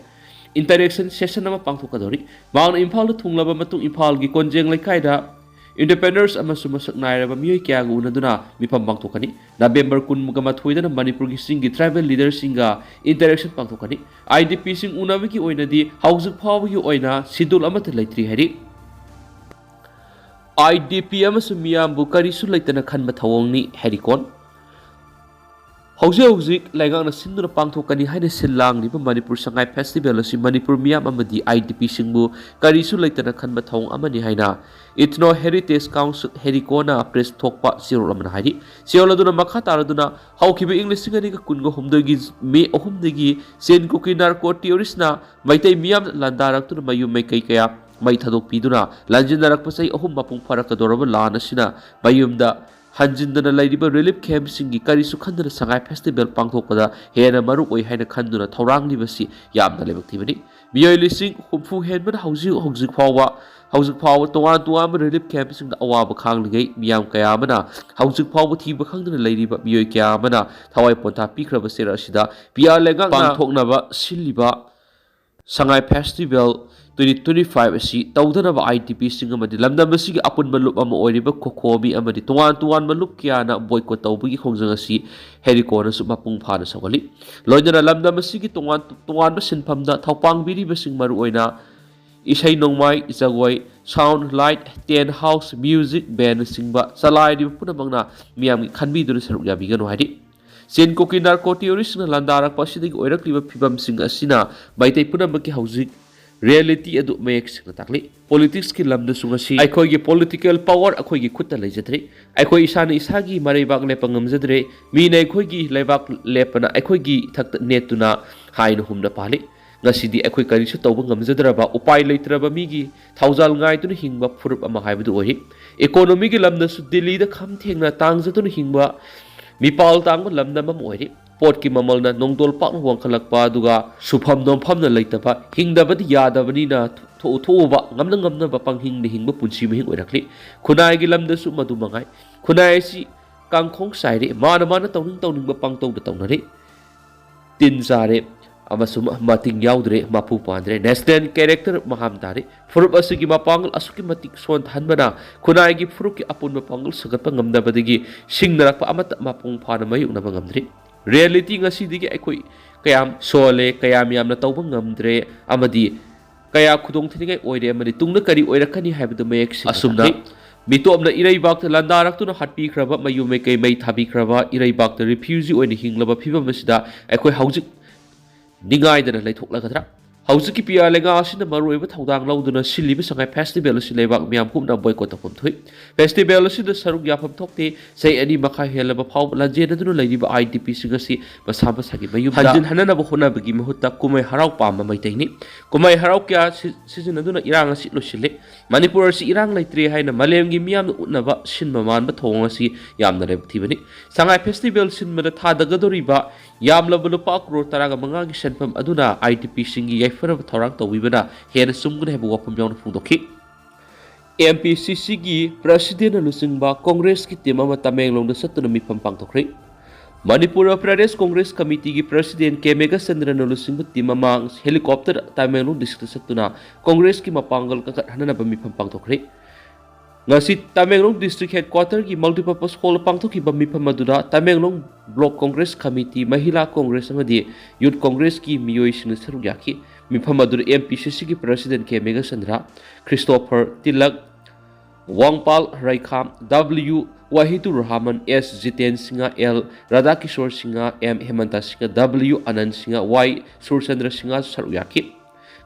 interaction session ꯑꯃ ꯄꯥꯡꯊꯣꯛꯀꯗꯧꯔꯤ꯫ ꯃꯍꯥꯛꯅ ꯏꯝꯐꯥꯜꯗ ꯊꯨꯡꯂꯕ ꯃꯇꯨꯡ ꯏꯝꯐꯥꯜꯒꯤ ꯀꯣꯟꯖꯦꯡ ꯂꯩꯀꯥꯏꯗ entrepreneurs ꯑꯃꯁꯨꯡ ꯃꯁꯛ ꯅꯥꯏꯔꯕ ꯃꯤꯑꯣꯏ ꯀꯌꯥꯒ ꯎꯅꯗꯨꯅ ꯃꯤꯐꯝ ꯄꯥꯡꯊꯣꯛꯀꯅꯤ꯫ ꯅꯕꯦꯝꯕꯔ ꯀꯨꯟꯒ ꯃꯥꯊꯣꯏꯗꯅ ꯃꯅꯤꯄꯨꯔꯒꯤ ꯆꯤꯡꯒꯤ tribal leaderꯁꯤꯡꯒ interaction ꯄꯥꯡꯊꯣꯛꯀꯅꯤ꯫ IDPꯁꯤꯡ ꯎꯅꯕꯒꯤ ꯑꯣꯏꯅꯗꯤ ꯍꯧꯖꯤꯛ ꯐꯥꯎꯕꯒꯤ ꯑꯣꯏꯅ schedule ꯑꯃꯠꯇ ꯂꯩꯇ꯭ꯔꯤ ꯍꯥꯏꯔꯤ꯫ IDP ꯑꯃꯁꯨꯡ ꯃꯤꯌꯥꯝꯕꯨ ꯀꯔꯤꯁꯨ ꯂꯩꯇꯅ ꯈꯟꯕ ꯊꯧꯑꯣꯡꯅꯤ, ꯍꯦꯔꯤꯀꯣꯟ꯫ ꯍꯧꯖꯤꯛ ꯍꯧꯖꯤꯛ ꯂꯩꯉꯥꯛꯅ ꯁꯤꯟꯗꯨꯅ ꯄꯥꯡꯊꯣꯛꯀꯅꯤ ꯍꯥꯏꯅ ꯁꯤꯜ ꯂꯥꯡꯂꯤꯕ ꯃꯅꯤꯄꯨꯔ ꯁꯉꯥꯏ festival ꯑꯁꯤ ꯃꯅꯤꯄꯨꯔ ꯃꯤꯌꯥꯝ ꯑꯃꯗꯤ IDPꯁꯤꯡꯕꯨ ꯀꯔꯤꯁꯨ ꯂꯩꯇꯅ ꯈꯟꯕ ꯊꯧꯑꯣꯡ ꯑꯃꯅꯤ ꯍꯥꯏꯅ Ethno Heritage Council, ꯍꯦꯔꯤꯀꯣꯅ press ꯊꯣꯛꯄ ꯆꯦꯔꯣꯜ ꯑꯃꯅ ꯍꯥꯏꯔꯤ꯫ ꯆꯦꯔꯣꯜ ꯑꯗꯨꯅ ꯃꯈꯥ ꯇꯥꯔꯗꯨꯅ, ꯍꯧꯈꯤꯕ ꯏꯪ ꯂꯤꯁꯤꯡ ꯑꯅꯤꯒ ꯀꯨꯟꯒ ꯍꯨꯝꯗꯣꯏꯒꯤ ꯃꯦ ꯑꯍꯨꯝꯗꯒꯤ ꯆꯤꯟ ꯀꯨꯀꯤ narco terroristꯅ ꯃꯩꯇꯩ ꯃꯤꯌꯥꯝꯗ ꯂꯥꯟꯗꯥꯔꯛꯇꯨꯅ ꯃꯌꯨꯝ ꯃꯩꯀꯩ ꯀꯌꯥ ꯃꯩ ꯊꯥꯗꯣꯛꯄꯤꯗꯨꯅ ꯂꯥꯟꯖꯤꯟꯅꯔꯛꯄ ꯆꯍꯤ ꯑꯍꯨꯝ ꯃꯄꯨꯡ ꯐꯥꯔꯛꯀꯗꯧꯔꯕ ꯂꯥꯟ ꯑꯁꯤꯅ ꯃꯌꯨꯝꯗ ꯍꯟꯖꯤꯟꯗꯅ ꯂꯩꯔꯤꯕ relief campꯁꯤꯡꯒꯤ ꯀꯔꯤꯁꯨ ꯈꯟꯗꯅ ꯁꯉꯥꯏ festival ꯄꯥꯡꯊꯣꯛꯄꯗ ꯍꯦꯟꯅ ꯃꯔꯨ ꯑꯣꯏ ꯍꯥꯏꯅ ꯈꯟꯗꯨꯅ ꯊꯧꯔꯥꯡꯂꯤꯕꯁꯤ ꯌꯥꯝꯅ ꯂꯥꯏꯕꯛ ꯊꯤꯕꯅꯤ꯫ ꯃꯤꯑꯣꯏ ꯂꯤꯁꯤꯡ ꯍꯨꯝꯐꯨ ꯍꯦꯟꯕꯅ ꯍꯧꯖꯤꯛ, ꯍꯧꯖꯤꯛ ꯐꯥꯎꯕ, ꯍꯧꯖꯤꯛ ꯐꯥꯎꯕ ꯇꯣꯉꯥꯟ ꯇꯣꯉꯥꯟꯕ relief campꯁꯤꯡꯗ ꯑꯋꯥꯕ ꯈꯥꯡꯂꯤꯉꯩ, ꯃꯤꯌꯥꯝ ꯀꯌꯥ ꯑꯃꯅ ꯍꯧꯖꯤꯛ ꯐꯥꯎꯕ ꯊꯤꯕ ꯈꯪꯗꯅ ꯂꯩꯔꯤꯕ ꯃꯤꯑꯣꯏ ꯀꯌꯥ ꯑꯃꯅ ꯊꯋꯥꯏ ꯄꯣꯟꯊꯥ ꯄꯤꯈ꯭ꯔꯕ ꯆꯩꯔꯥꯛ ꯑꯁꯤꯗ ꯄꯤꯌꯥꯔ ꯂꯩꯉꯥꯛꯅ ꯄꯥꯡꯊꯣꯛꯅꯕ ꯁꯤꯜꯂꯤꯕ ꯁꯉꯥꯏ festival twenty twenty five ꯑꯁꯤ ꯇꯧꯗꯅꯕ IDPꯁꯤꯡ ꯑꯃꯗꯤ ꯂꯝꯗꯝ ꯑꯁꯤꯒꯤ ꯑꯄꯨꯟꯕ ꯂꯨꯞ ꯑꯃ ꯑꯣꯏꯔꯤꯕ ꯈꯣꯈꯣꯃꯤ ꯑꯃꯗꯤ ꯇꯣꯉꯥꯟ ꯇꯣꯉꯥꯟꯕ ꯂꯨꯞ ꯀꯌꯥꯅ boycott ꯇꯧꯕꯒꯤ ꯈꯣꯡꯖꯪ ꯑꯁꯤ ꯍꯦꯔꯤꯀꯣꯅꯁꯨ ꯃꯄꯨꯡ ꯐꯥꯅ ꯁꯧꯒꯠꯂꯤ꯫ ꯂꯣꯏꯅꯅ ꯂꯝꯗꯝ ꯑꯁꯤꯒꯤ ꯇꯣꯉꯥꯟ ꯇꯣꯉꯥꯟꯕ ꯁꯤꯟꯐꯝꯗ ꯊꯧꯄꯥꯡꯕꯤꯔꯤꯕꯁꯤꯡ, ꯃꯔꯨꯑꯣꯏꯅ ꯏꯁꯩ ꯅꯣꯡꯃꯥꯏ, ꯖꯒꯣꯏ, sound, light, tent house, music, bandꯅꯆꯤꯡꯕ ꯆꯂꯥꯏꯔꯤꯕ ꯄꯨꯝꯅꯃꯛꯅ ꯃꯤꯌꯥꯝꯒꯤ ꯈꯟꯕꯤꯗꯨꯅ ꯁꯔꯨꯛ ꯌꯥꯕꯤꯒꯅꯨ ꯍꯥꯏꯔꯤ꯫ ꯆꯤꯟ ꯀꯨꯀꯤ ꯅꯥꯔꯀꯣ ꯇꯦꯔꯣꯔꯤꯁꯁꯤꯡꯅ ꯂꯥꯟꯗꯥꯔꯛꯄ ꯑꯁꯤꯗꯒꯤ ꯑꯣꯏꯔꯛꯂꯤꯕ ꯐꯤꯕꯝꯁꯤꯡ ꯑꯁꯤꯅ ꯃꯩꯇꯩ ꯄꯨꯝꯅꯃꯛꯀꯤ ꯍꯧꯖꯤꯛ ꯔꯤꯌꯦꯂꯤꯇꯤ ꯑꯗꯨ ꯃꯌꯦꯛ ꯁꯦꯡꯅ ꯇꯥꯛꯂꯤ꯫ ꯄꯣꯂꯤꯇꯤꯛꯁꯀꯤ ꯂꯝꯗꯁꯨ ꯉꯁꯤ ꯑꯩꯈꯣꯏꯒꯤ ꯄꯣꯂꯤꯇꯤꯀꯦꯜ ꯄꯥꯋꯔ ꯑꯩꯈꯣꯏꯒꯤ ꯈꯨꯠꯇ ꯂꯩꯖꯗ꯭ꯔꯦ꯫ ꯑꯩꯈꯣꯏ ꯏꯁꯥꯅ ꯏꯁꯥꯒꯤ ꯃꯔꯩꯕꯥꯛ ꯂꯦꯞꯄ ꯉꯝꯖꯗ꯭ꯔꯦ꯫ ꯃꯤꯅ ꯑꯩꯈꯣꯏꯒꯤ ꯂꯩꯕꯥꯛ ꯂꯦꯞꯄꯅ ꯑꯩꯈꯣꯏꯒꯤ ꯏꯊꯛꯇ ꯅꯦꯠꯇꯨꯅ ꯍꯥꯏꯅ ꯍꯨꯝꯅ ꯄꯥꯜꯂꯤ꯫ ꯉꯁꯤꯗꯤ ꯑꯩꯈꯣꯏ ꯀꯔꯤꯁꯨ ꯇꯧꯕ ꯉꯝꯖꯗ꯭ꯔꯕ, ꯎꯄꯥꯏ ꯂꯩꯇ꯭ꯔꯕ ꯃꯤꯒꯤ ꯊꯧꯖꯥꯜ ꯉꯥꯏꯗꯨꯅ ꯍꯤꯡꯕ ꯐꯨꯔꯨꯞ ꯑꯃ ꯍꯥꯏꯕꯗꯨ ꯑꯣꯏꯔꯤ꯫ ꯏꯀꯣꯅꯣꯃꯤꯒꯤ ꯂꯝꯗꯁꯨ ꯗꯤꯜꯂꯤꯗ ꯈꯝ ꯊꯦꯡꯅ ꯇꯥꯡꯖꯗꯨꯅ ꯍꯤꯡꯕ, ꯃꯤꯄꯥꯜ ꯇꯥꯡꯕ ꯂꯝꯗꯝ ꯑꯃ ꯑꯣꯏꯔꯤ꯫ ꯄꯣꯠꯀꯤ ꯃꯃꯜꯅ ꯅꯣꯡꯗꯣꯜ ꯄꯥꯛꯅ ꯋꯥꯡꯈꯠꯂꯛꯄ, ꯑꯗꯨꯒ ꯁꯨꯐꯝ ꯅꯣꯝꯐꯝꯅ ꯂꯩꯇꯕ, ꯍꯤꯡꯗꯕꯗꯤ ꯌꯥꯗꯕꯅꯤꯅ ꯊꯣꯛꯎ ꯊꯣꯛꯎꯕ, ꯉꯝꯅ ꯉꯝꯅꯕ ꯄꯪꯍꯤꯡꯗ ꯍꯤꯡꯕ ꯄꯨꯟꯁꯤ ꯃꯍꯤꯡ ꯑꯣꯏꯔꯛꯂꯤ꯫ ꯈꯨꯟꯅꯥꯏꯒꯤ ꯂꯝꯗꯁꯨ ꯃꯗꯨ ꯃꯉꯥꯏ꯫ ꯈꯨꯟꯅꯥꯏ ꯑꯁꯤ ꯀꯥꯡꯈꯣꯡ ꯆꯥꯏꯔꯦ, ꯃꯥꯅ ꯃꯥꯅ ꯇꯧꯅꯤꯡ ꯇꯧꯅꯤꯡꯕ ꯄꯪꯇꯧꯗ ꯇꯧꯅꯔꯦ꯫ ꯇꯤꯟ ꯆꯥꯔꯦ ꯑꯃꯁꯨꯡ ꯃꯇꯤꯡ ꯌꯥꯎꯗ꯭ꯔꯦ, ꯃꯄꯨ ꯄꯥꯟꯗ꯭ꯔꯦ꯫ ꯅꯦꯁꯅꯦꯜ ꯀꯦꯔꯦꯛꯇꯔ ꯃꯍꯥꯝ ꯇꯥꯔꯦ꯫ ꯐꯨꯔꯨꯞ ꯑꯁꯤꯒꯤ ꯃꯄꯥꯡꯒꯜ ꯑꯁꯨꯛꯀꯤ ꯃꯇꯤꯛ ꯁꯣꯟꯊꯍꯟꯕꯅ ꯈꯨꯟꯅꯥꯏꯒꯤ ꯐꯨꯔꯨꯞꯀꯤ ꯑꯄꯨꯟꯕ ꯄꯥꯡꯒꯜ ꯁꯥꯒꯠꯄ ꯉꯝꯗꯕꯗꯒꯤ ꯁꯤꯡꯅꯔꯛꯄ ꯑꯃꯠꯇ ꯃꯄꯨꯡ ꯐꯥꯅ ꯃꯥꯌꯣꯛꯅꯕ ꯉꯝꯗ꯭ꯔꯤ꯫ ꯔꯤꯌꯦꯂꯤꯇꯤ ꯉꯁꯤꯗꯒꯤ ꯑꯩꯈꯣꯏ ꯀꯌꯥꯝ ꯁꯣꯜꯂꯦ, ꯀꯌꯥꯝ ꯌꯥꯝꯅ ꯇꯧꯕ ꯉꯝꯗ꯭ꯔꯦ ꯑꯃꯗꯤ ꯀꯌꯥ ꯈꯨꯗꯣꯡ ꯊꯤꯅꯤꯡꯉꯥꯏ ꯑꯣꯏꯔꯦ ꯑꯃꯗꯤ ꯇꯨꯡꯗ ꯀꯔꯤ ꯑꯣꯏꯔꯛꯀꯅꯤ ꯍꯥꯏꯕꯗꯨ ꯃꯌꯦꯛ ꯁꯦꯡꯅ ꯑꯁꯨꯝꯅ ꯇꯥꯛꯂꯤ꯫ ꯃꯤꯇꯣꯞꯅ ꯏꯔꯩꯕꯥꯛꯇ ꯂꯥꯟꯗꯥꯔꯛꯇꯨꯅ ꯍꯥꯠꯄꯤꯈ꯭ꯔꯕ, ꯃꯌꯨꯝ ꯃꯩꯀꯩ ꯃꯩ ꯊꯥꯕꯤꯈ꯭ꯔꯕ, ꯏꯔꯩꯕꯥꯛꯇ ꯔꯤꯐ꯭ꯌꯨꯖꯤ ꯑꯣꯏꯅ ꯍꯤꯡꯂꯕ ꯐꯤꯕꯝ ꯑꯁꯤꯗ ꯑꯩꯈꯣꯏ ꯍꯧꯖꯤꯛ ꯅꯤꯡꯉꯥꯏꯗꯅ ꯂꯩꯊꯣꯛꯂꯒꯗ꯭ꯔꯥ? ꯍꯧꯖꯤꯛꯀꯤ ꯄꯤꯌꯥ ꯂꯩꯉꯥꯛ ꯑꯁꯤꯅ ꯃꯔꯨꯑꯣꯏꯕ ꯊꯧꯗꯥꯡ ꯂꯧꯗꯨꯅ ꯁꯤꯜꯂꯤꯕ ꯁꯉꯥꯏ ꯐꯦꯁꯇꯤꯚꯦꯜ ꯑꯁꯤ ꯂꯩꯕꯥꯛ ꯃꯤꯌꯥꯝ ꯄꯨꯝꯅ ꯕꯣꯏꯀꯣꯠ ꯇꯧꯐꯝ ꯊꯣꯛꯏ꯫ ꯐꯦꯁꯇꯤꯚꯦꯜ ꯑꯁꯤꯗ ꯁꯔꯨꯛ ꯌꯥꯐꯝ ꯊꯣꯛꯇꯦ꯫ ꯆꯍꯤ ꯑꯅꯤ ꯃꯈꯥꯏ ꯍꯦꯜꯂꯕ ꯐꯥꯎꯕ ꯂꯥꯟꯖꯦꯟꯅꯗꯨꯅ ꯂꯩꯔꯤꯕ ꯑꯥꯏ ꯗꯤ ꯄꯤꯁꯤꯡ ꯑꯁꯤ ꯃꯁꯥ ꯃꯁꯥꯒꯤ ꯃꯌꯨꯝꯗ ꯍꯟꯖꯤꯟ ꯍꯟꯅꯅꯕ ꯍꯣꯠꯅꯕꯒꯤ ꯃꯍꯨꯠꯇ ꯀꯨꯝꯍꯩ ꯍꯔꯥꯎ ꯄꯥꯝꯕ ꯃꯩꯇꯩꯅꯤ꯫ ꯀꯨꯝꯍꯩ ꯍꯔꯥꯎ ꯀꯌꯥ ꯁꯤ-, ꯁꯤꯖꯤꯟꯅꯗꯨꯅ ꯏꯔꯥꯡ ꯑꯁꯤ ꯂꯣꯏꯁꯤꯜꯂꯤ꯫ ꯃꯅꯤꯄꯨꯔ ꯑꯁꯤ ꯏꯔꯥꯡ ꯂꯩꯇ꯭ꯔꯦ ꯍꯥꯏꯅ ꯃꯥꯂꯦꯝꯒꯤ ꯃꯤꯌꯥꯝꯅ ꯎꯠꯅꯕ ꯁꯤꯟꯕ ꯃꯥꯟꯕ ꯊꯧꯑꯣꯡ ꯑꯁꯤ ꯌꯥꯝꯅ ꯂꯥꯏꯕꯛ ꯊꯤꯕꯅꯤ꯫ ꯁꯉꯥꯏ ꯐꯦꯁꯇꯤꯚꯦꯜ ꯁꯤꯟꯕꯗ ꯊꯥꯗꯒꯗꯧꯔꯤꯕ ꯌꯥꯝꯂꯕ ꯂꯨꯄꯥ ꯀ꯭ꯔꯣꯔ ꯇꯔꯥꯒ ꯃꯉꯥꯒꯤ ꯁꯦꯟꯐꯝ ꯑꯗꯨꯅ ꯑꯥꯏ ꯗꯤ ꯄꯤꯁꯤꯡꯒꯤ ꯌꯥꯏꯐꯅꯕ ꯊꯧꯔꯥꯡ ꯇꯧꯕꯤꯕꯅ ꯍꯦꯟꯅ ꯆꯨꯝꯒꯅꯤ ꯍꯥꯏꯕ ꯋꯥꯐꯝ ꯌꯥꯎꯅ ꯐꯣꯡꯗꯣꯛꯈꯤ꯫ ꯑꯦꯝ ꯄꯤ ꯁꯤ ꯁꯤꯒꯤ ꯄ꯭ꯔꯁꯤꯗꯦꯟꯅ ꯂꯨꯆꯤꯡꯕ ꯀꯣꯡꯒ꯭ꯔꯦꯁꯀꯤ ꯇꯤꯝ ꯑꯃ ꯇꯃꯦꯡꯂꯣꯡꯗ ꯆꯠꯇꯨꯅ ꯃꯤꯐꯝ ꯄꯥꯡꯊꯣꯛꯈ꯭ꯔꯦ꯫ ꯃꯅꯤꯄꯨꯔ ꯄ꯭ꯔꯗꯦꯁ ꯀꯣꯡꯒ꯭ꯔꯦꯁ ꯀꯃꯤꯇꯤꯒꯤ ꯄ꯭ꯔꯁꯤꯗꯦꯟ ꯀꯦ ꯃꯦꯘꯆꯟꯗ꯭ꯔꯅ ꯂꯨꯆꯤꯡꯕ ꯇꯤꯝ ꯑꯃ ꯍꯦꯂꯤꯀꯣꯞꯇꯔ ꯇꯃꯦꯡꯂꯣꯡ ꯗꯤꯁꯇ꯭ꯔꯤꯛꯇ ꯆꯠꯇꯨꯅ ꯀꯣꯡꯒ꯭ꯔꯦꯁꯀꯤ ꯃꯄꯥꯡꯒꯜ ꯀꯟꯈꯠꯍꯟꯅꯕ ꯃꯤꯐꯝ ꯄꯥꯡꯊꯣꯛꯈ꯭ꯔꯦ꯫ ꯉꯁꯤ ꯇꯃꯦꯡꯂꯣꯡ ꯗꯤꯁꯇ꯭ꯔꯤꯛ ꯍꯦꯗꯀ꯭ꯋꯥꯇꯔꯒꯤ ꯃꯜꯇꯤꯄꯔꯄꯁ ꯍꯣꯜꯗ ꯄꯥꯡꯊꯣꯛꯈꯤꯕ ꯃꯤꯐꯝ ꯑꯗꯨꯗ ꯇꯃꯦꯡꯂꯣꯡ ꯕ꯭ꯂꯣꯛ ꯀꯣꯡꯒ꯭ꯔꯦꯁ ꯀꯃꯤꯇꯤ, ꯃꯍꯤꯂꯥ ꯀꯣꯡꯒ꯭ꯔꯦꯁ ꯑꯃꯗꯤ ꯌꯨꯠ ꯀꯣꯡꯒ꯭ꯔꯦꯁꯀꯤ ꯃꯤꯑꯣꯏꯁꯤꯡꯅ ꯁꯔꯨꯛ ꯌꯥꯈꯤ꯫ ꯃꯤꯐꯝ ꯑꯗꯨꯗ ꯑꯦꯝ ꯄꯤ ꯁꯤ ꯁꯤꯒꯤ ꯄ꯭ꯔꯁꯤꯗꯦꯟ ꯀꯦ ꯃꯦꯘꯆꯟꯗ꯭ꯔ, ꯈ꯭ꯔꯤꯁꯇꯣꯐꯔ ꯇꯤꯂꯛ, ꯋꯥꯡꯄꯥꯜ ꯔꯩꯈꯥꯝ, ꯗꯕ꯭ꯂꯤꯌꯨ ꯋꯥꯍꯤꯗꯨꯔ ꯔꯍꯃꯟ, ꯑꯦꯁ ꯖꯤꯇꯦꯟ ꯁꯤꯡꯍ, ꯑꯦꯜ ꯔꯥꯙꯥꯀꯤꯁꯣꯔ ꯁꯤꯡꯍ, ꯑꯦꯝ ꯍꯦꯃꯟꯇ ꯁꯤꯡꯍ, ꯗꯕ꯭ꯂꯤꯌꯨ ꯑꯅꯟ ꯁꯤꯡꯍ, ꯋꯥꯏ ꯁꯨꯔꯆꯟꯗ꯭ꯔ ꯁꯤꯡꯍꯁꯨ ꯁꯔꯨꯛ ꯌꯥꯈꯤ꯫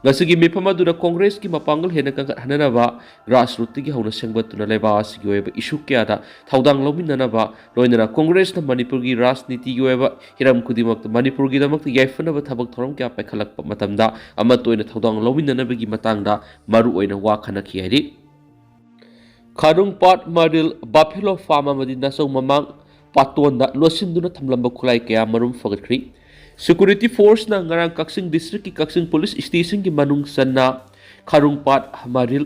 ꯉꯁꯤꯒꯤ ꯃꯤꯐꯝ ꯑꯗꯨꯗ ꯀꯣꯡꯒ꯭ꯔꯦꯁꯀꯤ ꯃꯄꯥꯡꯒꯜ ꯍꯦꯟꯅ ꯀꯟꯈꯠꯍꯟꯅꯅꯕ grassrootꯇꯒꯤ ꯍꯧꯅ ꯁꯦꯝꯒꯠꯇꯨꯅ ꯂꯩꯕꯥꯛ ꯑꯁꯤꯒꯤ ꯑꯣꯏꯕ issue ꯀꯌꯥꯗ ꯊꯧꯗꯥꯡ ꯂꯧꯃꯤꯟꯅꯅꯕ, ꯂꯣꯏꯅꯅ ꯀꯣꯡꯒ꯭ꯔꯦꯁꯅ ꯃꯅꯤꯄꯨꯔꯒꯤ ꯔꯥꯖꯅꯤꯇꯤꯒꯤ ꯑꯣꯏꯕ ꯍꯤꯔꯝ ꯈꯨꯗꯤꯡꯃꯛꯇ ꯃꯅꯤꯄꯨꯔꯒꯤꯗꯃꯛꯇ ꯌꯥꯏꯐꯅꯕ ꯊꯕꯛ ꯊꯧꯔꯝ ꯀꯌꯥ ꯄꯥꯏꯈꯠꯂꯛꯄ ꯃꯇꯝꯗ ꯑꯃꯠꯇ ꯑꯣꯏꯅ ꯊꯧꯗꯥꯡ ꯂꯧꯃꯤꯟꯅꯅꯕꯒꯤ ꯃꯇꯥꯡꯗ ꯃꯔꯨ ꯑꯣꯏꯅ ꯋꯥ ꯈꯟꯅꯈꯤ ꯍꯥꯏꯔꯤ꯫ ꯈꯥꯔꯨꯡꯄꯥꯠ ꯃꯔꯤꯜ Buffalo Farm ꯑꯃꯗꯤ ꯅꯥꯆꯧ ꯃꯃꯥꯡ ꯄꯥꯇꯣꯟꯗ ꯂꯣꯠꯁꯤꯟꯗꯨꯅ ꯊꯝꯂꯝꯕ ꯈꯨꯠꯂꯥꯏ ꯀꯌꯥ ꯃꯔꯨꯝ ꯐꯒꯠꯈ꯭ꯔꯤ꯫ Security Forceꯅ ꯉꯔꯥꯡ ꯀꯛꯆꯤꯡ districtꯀꯤ ꯀꯛꯆꯤꯡ Police Stationꯒꯤ ꯃꯅꯨꯡ ꯆꯟꯅ ꯈꯥꯔꯨꯡꯄꯥꯠ ꯃꯔꯤꯜ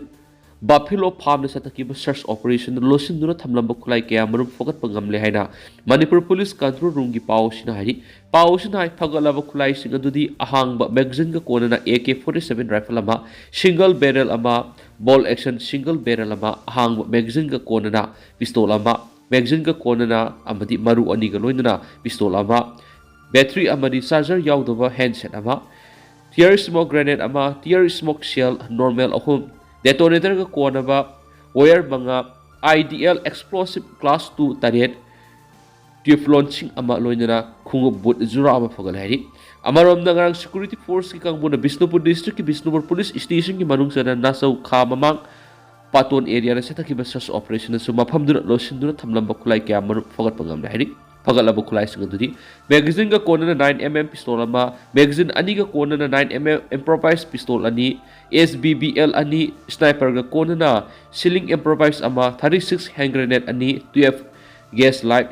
Buffalo Farmꯗ ꯆꯠꯊꯈꯤꯕ search operationꯗ ꯂꯣꯠꯁꯤꯟꯗꯨꯅ ꯊꯝꯂꯝꯕ ꯈꯨꯠꯂꯥꯏ ꯀꯌꯥ ꯃꯔꯨꯝ ꯐꯒꯠꯄ ꯉꯝꯂꯦ ꯍꯥꯏꯅ ꯃꯅꯤꯄꯨꯔ Police Control Roomꯒꯤ ꯄꯥꯎ ꯑꯁꯤꯅ ꯍꯥꯏꯔꯤ꯫ ꯄꯥꯎ ꯑꯁꯤꯅ ꯍꯥꯏ, ꯐꯒꯠꯂꯕ ꯈꯨꯠꯂꯥꯏꯁꯤꯡ ꯑꯗꯨꯗꯤ ꯑꯍꯥꯡꯕ magazineꯒ ꯀꯣꯟꯅꯅ AK forty seven rifle ꯑꯃ, single barrel ꯑꯃ, bolt action single barrel ꯑꯃ, ꯑꯍꯥꯡꯕ magazineꯒ ꯀꯣꯟꯅꯅ pistol ꯑꯃ, magazineꯒ ꯀꯣꯟꯅꯅ ꯑꯃꯗꯤ ꯃꯔꯨ ꯑꯅꯤꯒ ꯂꯣꯏꯅꯅ pistol ꯑꯃ, battery ꯑꯃꯗꯤ charger ꯌꯥꯎꯗꯕ handset ꯑꯃ, tear smoke grenade ꯑꯃ, tear smoke shell normal ꯑꯍꯨꯝ, detonatorꯒ ꯀꯣꯟꯅꯕ wire ꯃꯉꯥ, IDL explosive class two ꯇꯔꯦꯠ, Teflonꯁꯤꯡ ꯑꯃ ꯂꯣꯏꯅꯅ ꯈꯣꯡꯎꯞ boot ꯖꯨꯔꯥ ꯑꯃ ꯐꯒꯠꯂꯦ ꯍꯥꯏꯔꯤ꯫ ꯑꯃꯔꯣꯝꯗ ꯉꯔꯥꯡ Security Forceꯀꯤ ꯀꯥꯡꯕꯨꯅ ꯕꯤꯁꯅꯨꯄꯨꯔ districtꯀꯤ ꯕꯤꯁꯅꯨꯄꯨꯔ Police Stationꯒꯤ ꯃꯅꯨꯡ ꯆꯟꯅ ꯅꯥꯆꯧ ꯈꯥ ꯃꯃꯥꯡ ꯄꯥꯇꯣꯟ areaꯗ ꯆꯠꯊꯈꯤꯕ search operationꯗꯁꯨ ꯃꯐꯝꯗꯨꯗ ꯂꯣꯠꯁꯤꯟꯗꯨꯅ ꯊꯝꯂꯝꯕ ꯈꯨꯠꯂꯥꯏ ꯀꯌꯥ ꯃꯔꯨꯝ ꯐꯒꯠꯄ ꯉꯝꯂꯦ ꯍꯥꯏꯔꯤ꯫ ꯐꯒꯠꯂꯕ ꯈꯨꯠꯂꯥꯏꯁꯤꯡ ꯑꯗꯨꯗꯤ magazineꯒ ꯀꯣꯟꯅꯅ nine MM pistol ꯑꯃ, magazine ꯑꯅꯤꯒ ꯀꯣꯟꯅꯅ nine MM improvised pistol ꯑꯅꯤ, SBBL ꯑꯅꯤ, sniperꯒ ꯀꯣꯟꯅꯅ sling improvised ꯑꯃ, thirty six hand grenade ꯑꯅꯤ, twelve gauge live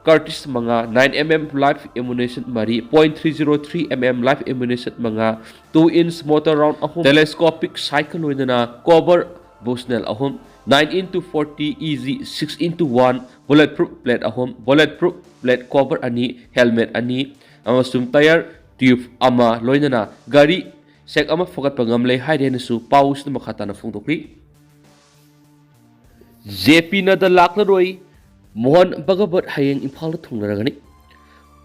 cartridge ꯃꯉꯥ, nine MM live ammunition ꯃꯔꯤ, point three zero three MM live ammunition ꯃꯉꯥ, two inch mortar round ꯑꯍꯨꯝ, telescopic sight ꯂꯣꯏꯅꯅ cover Bushnell ꯑꯍꯨꯝ, nine into forty EZ six into one, bulletproof plate ꯑꯍꯨꯝ, bulletproof plate cover ꯑꯅꯤ, helmet ꯑꯅꯤ ꯑꯃꯁꯨꯡ tyre tube ꯑꯃ ꯂꯣꯏꯅꯅ ꯒꯥꯔꯤ ꯁꯦꯛ ꯑꯃ ꯐꯒꯠꯄ ꯉꯝꯂꯦ ꯍꯥꯏꯔꯦꯅꯁꯨ ꯄꯥꯎꯁꯤꯅ ꯃꯈꯥ ꯇꯥꯅ ꯐꯣꯡꯗꯣꯛꯂꯤ꯫ ꯖꯦ ꯄꯤ ꯅꯗꯥ ꯂꯥꯛꯂꯔꯣꯏ, ꯃꯣꯍꯟ ꯚꯒꯕꯠ ꯍꯌꯦꯡ ꯏꯝꯐꯥꯜꯗ ꯊꯨꯡꯂꯔꯒꯅꯤ꯫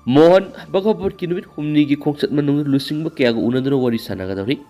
ꯃꯣꯍꯟ ꯚꯒꯕꯠꯀꯤ ꯅꯨꯃꯤꯠ ꯍꯨꯝꯅꯤꯒꯤ ꯈꯣꯡꯆꯠ ꯃꯅꯨꯡꯗ ꯂꯨꯆꯤꯡꯕ ꯀꯌꯥꯒ ꯎꯅꯗꯨꯅ ꯋꯥꯔꯤ ꯁꯥꯟꯅꯒꯗꯧꯔꯤ꯫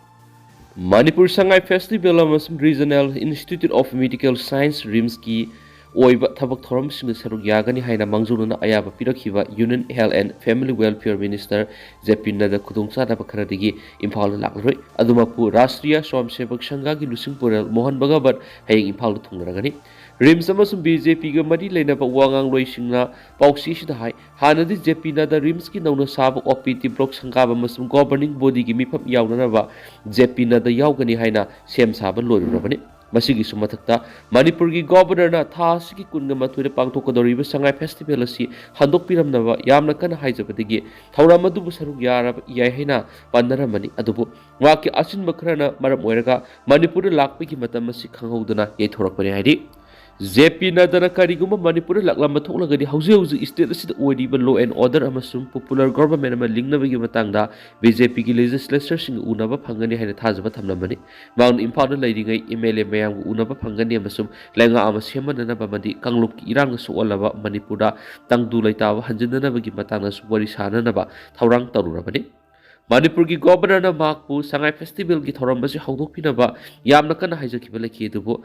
ꯃꯅꯤꯄꯨꯔ ꯁꯉꯥꯏ Festival ꯑꯃꯁꯨꯡ Regional Institute of Medical Science RIMSꯀꯤ ꯑꯣꯏꯕ ꯊꯕꯛ ꯊꯧꯔꯝꯁꯤꯡꯗ ꯁꯔꯨꯛ ꯌꯥꯒꯅꯤ ꯍꯥꯏꯅ ꯃꯥꯡꯖꯧꯅꯅ ꯑꯌꯥꯕ ꯄꯤꯔꯛꯈꯤꯕ Union Health and Family Welfare Minister J P Nadda ꯈꯨꯗꯣꯡꯆꯥꯗꯕ ꯈꯔꯗꯒꯤ ꯏꯝꯐꯥꯜꯗ ꯂꯥꯛꯂꯔꯣꯏ꯫ ꯑꯗꯨꯃꯛꯄꯨ ꯔꯥꯁꯇ꯭ꯔꯤꯌꯥ ꯁ꯭ꯋꯥꯝ ꯁꯦꯕꯛ ꯁꯪꯘꯒꯤ ꯂꯨꯆꯤꯡ ꯄꯨꯔꯦꯜ ꯃꯣꯍꯟ ꯚꯒꯕꯠ ꯍꯌꯦꯡ ꯏꯝꯐꯥꯜꯗ ꯊꯨꯡꯂꯔꯒꯅꯤ꯫ RIMS ꯑꯃꯁꯨꯡ BJPꯒ ꯃꯔꯤ ꯂꯩꯅꯕ ꯋꯥ ꯉꯥꯡꯂꯣꯏꯁꯤꯡꯅ ꯄꯥꯎꯆꯦꯁꯤꯗ ꯍꯥꯏ, ꯍꯥꯟꯅꯗꯤ J P Nadda RIMSꯀꯤ ꯅꯧꯅ ꯁꯥꯕ OPD block ꯁꯪꯒꯥꯕ ꯑꯃꯁꯨꯡ governing bodyꯒꯤ ꯃꯤꯐꯝ ꯌꯥꯎꯅꯅꯕ J P Nadda ꯌꯥꯎꯒꯅꯤ ꯍꯥꯏꯅ ꯁꯦꯝ ꯁꯥꯕ ꯂꯣꯏꯔꯨꯔꯕꯅꯤ꯫ ꯃꯁꯤꯒꯤꯁꯨ ꯃꯊꯛꯇ ꯃꯅꯤꯄꯨꯔꯒꯤ Governorꯅ ꯊꯥ ꯑꯁꯤꯒꯤ ꯀꯨꯟꯒ ꯃꯥꯊꯣꯏꯗ ꯄꯥꯡꯊꯣꯛꯀꯗꯧꯔꯤꯕ ꯁꯉꯥꯏ Festival ꯑꯁꯤ ꯍꯟꯗꯣꯛꯄꯤꯔꯝꯅꯕ ꯌꯥꯝꯅ ꯀꯟꯅ ꯍꯥꯏꯖꯕꯗꯒꯤ ꯊꯧꯔꯝ ꯑꯗꯨꯕꯨ ꯁꯔꯨꯛ ꯌꯥꯔꯕ, ꯌꯥꯏ ꯍꯥꯏꯅ ꯄꯟꯅꯔꯝꯕꯅꯤ꯫ ꯑꯗꯨꯕꯨ ꯃꯍꯥꯛꯀꯤ ꯑꯁꯤꯟꯕ ꯈꯔꯅ ꯃꯔꯝ ꯑꯣꯏꯔꯒ ꯃꯅꯤꯄꯨꯔꯗ ꯂꯥꯛꯄꯒꯤ ꯃꯇꯝ ꯑꯁꯤ ꯈꯪꯍꯧꯗꯅ ꯌꯩꯊꯣꯔꯛꯄꯅꯤ ꯍꯥꯏꯔꯤ꯫ J P Naddaꯅ ꯀꯔꯤꯒꯨꯝꯕ ꯃꯅꯤꯄꯨꯔꯗ ꯂꯥꯛꯂꯝꯕ ꯊꯣꯛꯂꯒꯗꯤ ꯍꯧꯖꯤꯛ ꯍꯧꯖꯤꯛ state ꯑꯁꯤꯗ ꯑꯣꯏꯔꯤꯕ law and order ꯑꯃꯁꯨꯡ popular government ꯑꯃ ꯂꯤꯡꯅꯕꯒꯤ ꯃꯇꯥꯡꯗ BJPꯒꯤ legislatorꯁꯤꯡꯒ ꯎꯅꯕ ꯐꯪꯒꯅꯤ ꯍꯥꯏꯅ ꯊꯥꯖꯕ ꯊꯝꯂꯝꯕꯅꯤ꯫ ꯃꯍꯥꯛꯅ ꯏꯝꯐꯥꯜꯗ ꯂꯩꯔꯤꯉꯩ MLA ꯃꯌꯥꯝꯒ ꯎꯅꯕ ꯐꯪꯒꯅꯤ ꯑꯃꯁꯨꯡ ꯂꯩꯉꯥꯛ ꯑꯃ ꯁꯦꯝꯅꯅꯕ ꯑꯃꯗꯤ ꯀꯥꯡꯂꯨꯞꯀꯤ ꯏꯔꯥꯡꯅ ꯁꯣꯛꯍꯜꯂꯕ ꯃꯅꯤꯄꯨꯔꯗ ꯇꯪꯗꯨ ꯂꯩꯇꯥꯕ ꯍꯟꯖꯤꯟꯅꯅꯕꯒꯤ ꯃꯇꯥꯡꯗꯁꯨ ꯋꯥꯔꯤ ꯁꯥꯅꯅꯕ ꯊꯧꯔꯥꯡ ꯇꯧꯔꯨꯔꯕꯅꯤ꯫ ꯃꯅꯤꯄꯨꯔꯒꯤ Governorꯅ ꯃꯍꯥꯛꯄꯨ ꯁꯉꯥꯏ Festivalꯒꯤ ꯊꯧꯔꯝ ꯑꯁꯤ ꯍꯧꯗꯣꯛꯄꯤꯅꯕ ꯌꯥꯝꯅ ꯀꯟꯅ ꯍꯥꯏꯖꯈꯤꯕ ꯂꯩꯈꯤ, ꯑꯗꯨꯕꯨ